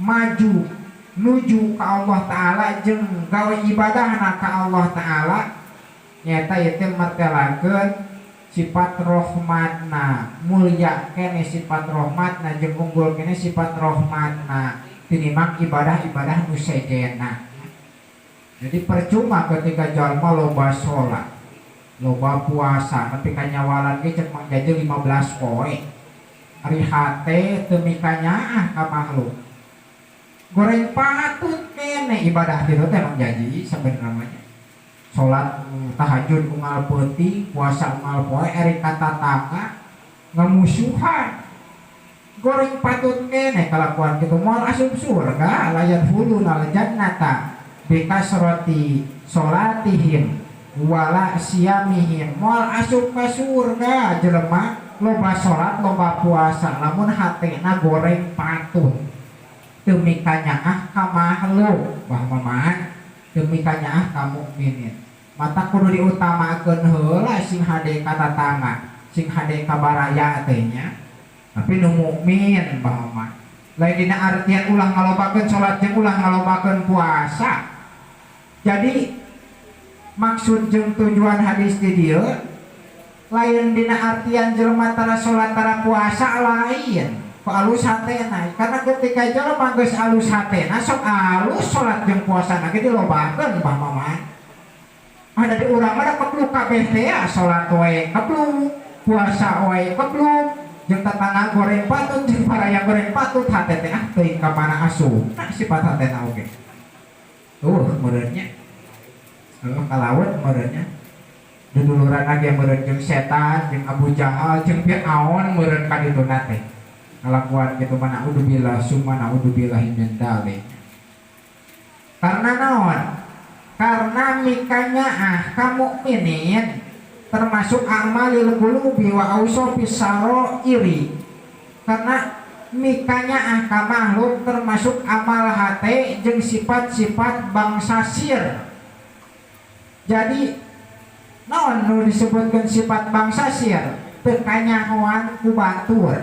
maju nuju ka Allah Ta'ala jeung gawe ibadahna ka Allah Ta'ala nyata ieu teh mertelakeun sifat rohmatna, mulia kene sifat rohmatna jeung unggul kene sifat rohmatna tinimbang ibadah-ibadah nu sejenna. Jadi percuma ketika jalma loba sholat, loba puasa, tapi kanyawalan ge cek Mang Jaja 15 poe, ari hate teu mikanyaah ka makhluk, goreng patut kene ibadah kitu teh Mang Jaji sebenarnya mah. Salat tahajud unggal peuting, puasa unggal poe, ari ka tatangga ngamusuhan, goreng patut kene kalakuan kitu, moal asup surga. La yadkhulunal jannata bikasrati salatihim Wala siyamihim, moal asup ka surga jelema loba salat, loba puasa, lamun hatena goreng patut, teu mikanyaah ka makhluk, bah mamahan, teu mikanyaah ka mukminin. Mata kudu diutamakeun heula sing hade ka tatangga, sing hade ka baraya teh nya, tapi nu mukmin, bah mama. Lain dina artian ulah ngalobakeun salat jeung ulah ngalobakeun puasa. Jadi maksud jeung tujuan hadis di dieu lain dina artian jelema tara salat, tara puasa, lain. Ku alus hatena, karena ketika jelema geus alus hatena, sok alus salat jeung puasa ge dilobakeun, bah mama. Ada di urang mah kepluk kabeh teh ya, salat wae kepluk, puasa wae kepluk, jeung tetangga goreng patut, jeung baraya goreng patut, hate teh ah teuing ka mana asup. Nah, sifat hatena oge. Tuh meureun nya. Heuh, kalawan meureun nya. Duduluran ge meureun jeung setan, jeung Abu Jahal, jeung Fir'aun meureun ka dituna teh. Kalakuan kitu mah naudzubillah summa naudzubillahi min dzalik. Karena naon? Karena mikanyaah ka mukminin termasuk a'malil qulubi wa ausofis sarairi. Karena mikanyaah ka makhluk termasuk amal hate jeung sifat-sifat bangsa sir. Jadi naon nu disebutkan sifat bangsa sir? Teu kanyahoan ku batur.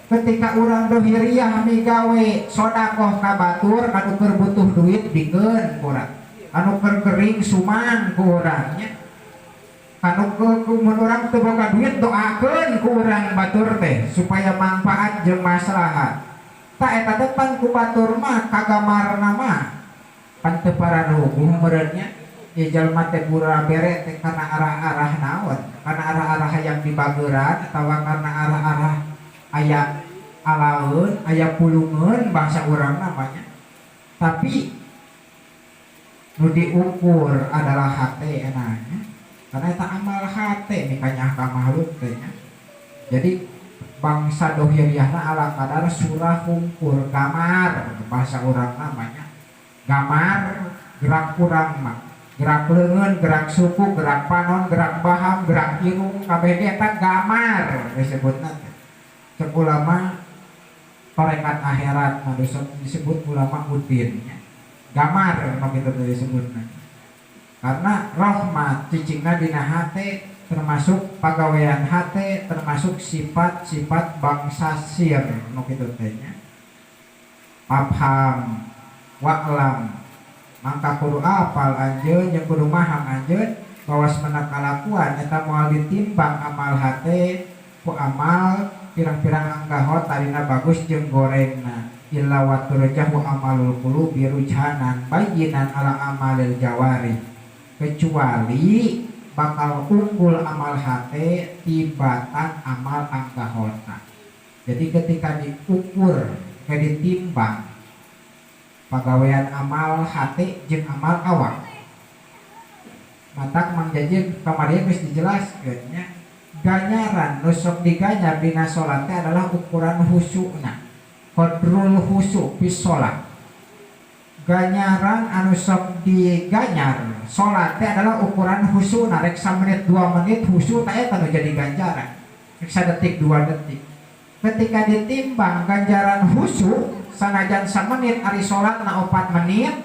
Ketika urang dohiriah migawe sodakoh ka batur, anu keur butuh duit bikeun ku urang, anu keur kering suman ku urang nya, anu mun urang teu boga duit doakeun ku urang batur teh supaya manfaat jeung maslahat. Tak eta depan ku batur mah kagamarna mah pan teu pararuguh meureun nya. Ya, jalma teh gura bere teh karena arah-arah naon, karena arah-arah hayang dibageuran atawa karena arah-arah aya alaeun, aya pulungeun bahasa urang namanya. Tapi nu diukur adalah hate enanya, karena eta amal hate mikanyaah ka makhluk teh nya. Jadi bangsa dohiriahna ala kadar surah hungkur, gamar bahasa urang namanya, gamar gerak urang mah, gerak leungeun, gerak suku, gerak panon, gerak baham, gerak irung, kabeh ge eta gamar disebutna teh. Cek ulama tarekat akhirat mah disebut ulama udin nya. Gamar nu kitu teh disebutna. Karena rahmat cicingna dina hate, termasuk pagawean hate, termasuk sifat-sifat bangsa sir nu kitu teh nya. Pafham wa'lam, mangka kudu apal anjeun jeung kudu maham anjeun bahwa semena kalakuan eta moal ditimbang amal hate ku amal pirang-pirang anggahot tadina bagus jeung gorengna, illa wa turjahu amalul qulubi rujhanan bayyinan ala amalil jawari, kecuali bakal unggul amal hate tibatan amal anggahota. Jadi ketika diukur ke ditimbang pagawean amal hate jeung amal awak, matak Mang Jajir kamari geus dijelaskeun nya, ganyaran nu sok diganyar dina salat teh adalah ukuran husukna, qadrul husuk fi sholat. Ganyaran anu sok diganyar salat teh adalah ukuran husukna. Rek menit 2 menit husuk teh eta nu jadi ganjaran, rek detik 2 detik. Ketika ditimbang ganjaran husuk sanajan menit, ari salat na 4 menit,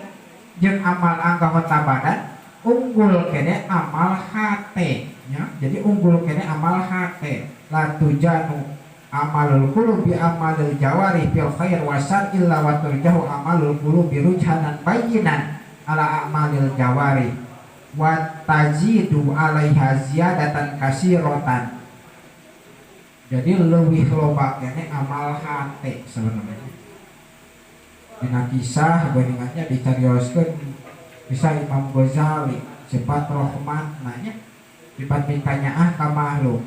jeung amal anggota badan, unggul kene amal hate ya. Jadi unggul kene amal hate. La tujanu amalul qulubi amalul jawari fil khair wasar illa wa turjahu amalul qulubi rujhanan bayyinan ala amalil jawari wa tazidu alaiha ziyadatan kasiratan. Jadi lebih loba kene amal hate sebenarnya. Dina kisah geuningannya dicarioskeun bisa Imam Ghazali, sifat rahmat nanya, sifat mikanyaah ka makhluk.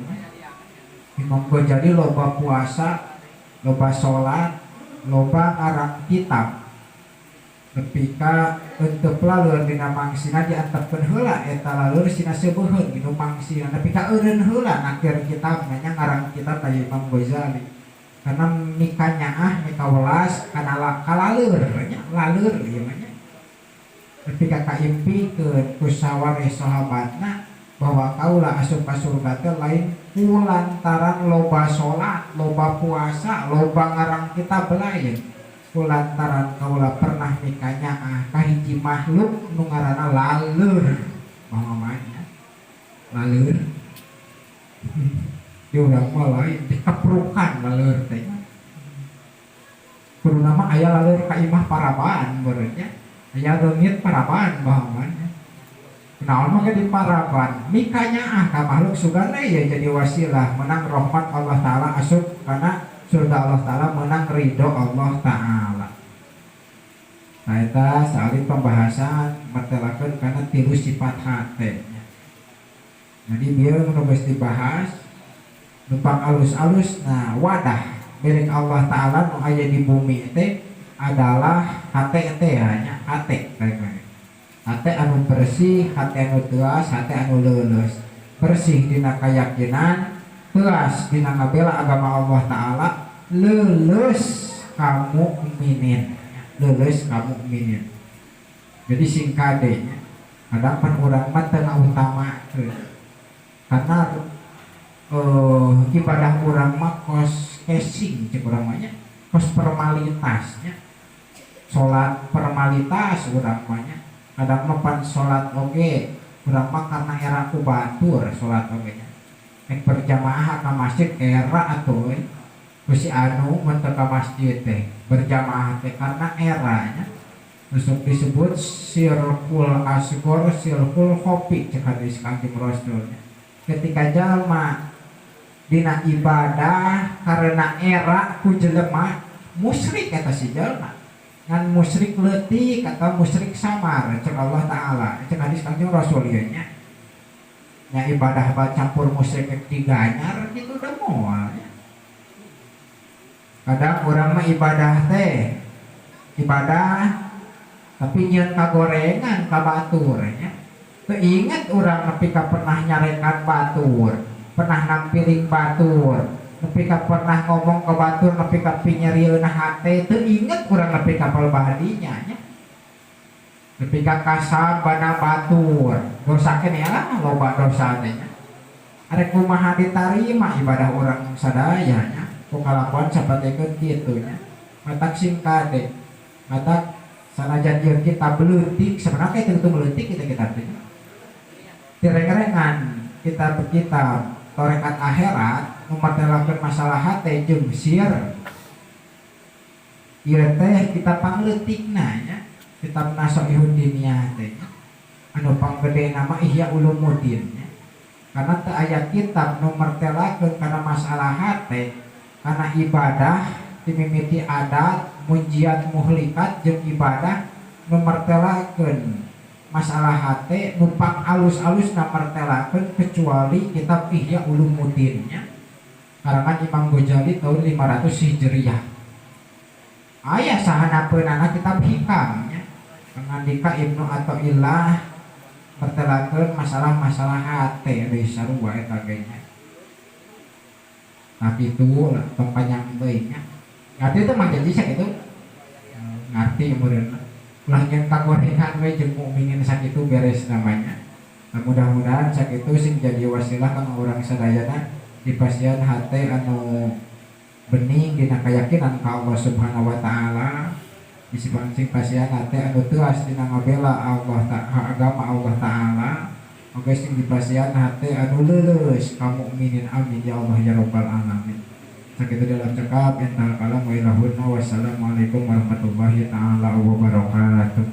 Imam Ghazali loba puasa, loba sholat, loba ngarang kitab, nepi ka henteu laleur dina mangsina, diantepkeun heula eta laleur sina seubeuheun dinu mangsina, nepi ka eureun heula nakir kitab nya, ngarang kitab aya Imam Ghazali, karena mikanyaah, mikawelas kana kalaleur nya, laleur ieu mah nya. Nepi ka kaimpikeun ku sawareh sahabatna bahwa kaula asup ka surga teh lain ku lantaran loba salat, loba puasa, loba ngarang kitab, lain ku lantaran kaula pernah mikanyaah ka hiji makhluk nu ngaranna laleur. Pamamannya laleur di urang mah lain, dikeprukan laleur teh. Kuduna mah aya laleur ka imah paraban meureun nya, aya reungit paraban bahaman. Naon mah di paraban mikanyaah ka makhluk, sugana ya jadi wasilah menang rahmat Allah Ta'ala, asup karena surga Allah Ta'ala, menang ridho Allah Ta'ala. Nah, eta saalit pembahasan mertelakeun karena tilu sifat hate. Jadi biar nu geus dibahas numpang alus-alus. Nah, wadah milik Allah Ta'ala nu aya di bumi teh adalah hate teh, hanya hate, hate anu bersih, hate anu teas, hate anu leuleus. Bersih dina keyakinan, teas dina ngabela agama Allah Ta'ala, leuleus ka mukminin, leuleus ka mukminin. Jadi sing kade, kadang pan urang mah teu ngautamakeun karena ibadah urang mah kos casing, cek urang mah nya, kos formalitasnya, salat formalitas urang mah nya. Kadang mah pan salat oge urang mah karena era ku batur salat oge nya. Nek berjamaah ka masjid era atuh euy ku si anu mun teu ka masjid teh berjamaah teh karena eranya. Terus disebut syirkul asghor, syirkul khofi, cek hadis Kanjeng Rasulnya. Ketika jalma dina ibadah karena era ku jelema, musyrik eta si jalma, ngan musyrik leutik atau musyrik samar cek Allah Ta'ala, cek hadis Kanjeng Rasul ieu nya. Nya ibadah campur musyrik diganyar gitu udah moal nya. Kadang orang mah ibadah teh ibadah tapi nyieun kagorengan ka batur nya. Teu inget urang nepi ka pernah nyarekan batur, pernah nampiling batur, nepi ka pernah ngomong ke batur, nepi ka pinyerieuna hate. Teu inget urang nepi ka palbahadinya nya, nepi ka kasab bana batur. Dosa keneh lah, loba dosa teh nya. Arek kumaha ditarima ibadah urang sadaya nya ku kalakuan sapertikeun kitu nya? Matak sing kade, matak sanajan ieu kitab leutik sebenarnya, itu leutik kita kitab teh tireng-rengan kitab-kitab torekat akhirat nu martelakeun masalah hate jeung sir ieu teh kitab pangleutikna nya, kitab Nasoihud Diniyah teh anu panggede nama Ihya Ulumuddin nya. Karena teu aya kitab nu martelakeun kana masalah hate, kana ibadah dimimiti adat munjiat muhlikat jeung ibadah nu martelakeun masalah hate nu pang alus-alus na martelakeun kecuali kitab Ihya Ulumuddin nya, karangan Imam Ghazali tahun 500 Hijriah. Aya sahanapeunana kitab Hikam nya, pangandika Ibnu Athaillah, martelakeun masalah-masalah hate deui sarua eta ge nya. Tapi itu lah tong panjang deui nya. Ngarti teh mah janji sakitu, ngarti meureun ulah nyeun kagorengan we jeung mukminin sakitu beres namanya. Nah, mudah-mudahan sakitu sing jadi wasilah kanggo urang sadayana dipasihan hate anu bening dina keyakinan ka Allah Subhanahu wa Taala, disipang sing pasihan hate anu teuas dina ngabela Allah agama Allah Taala, oge sing dipasihan hate anu leuleus ka mukminin. Amin ya Allah ya rabbal alamin. Sakitu dalam cekap, intahal kalam wa ilahunna. Wassalamualaikum warahmatullahi taala wabarakatuh.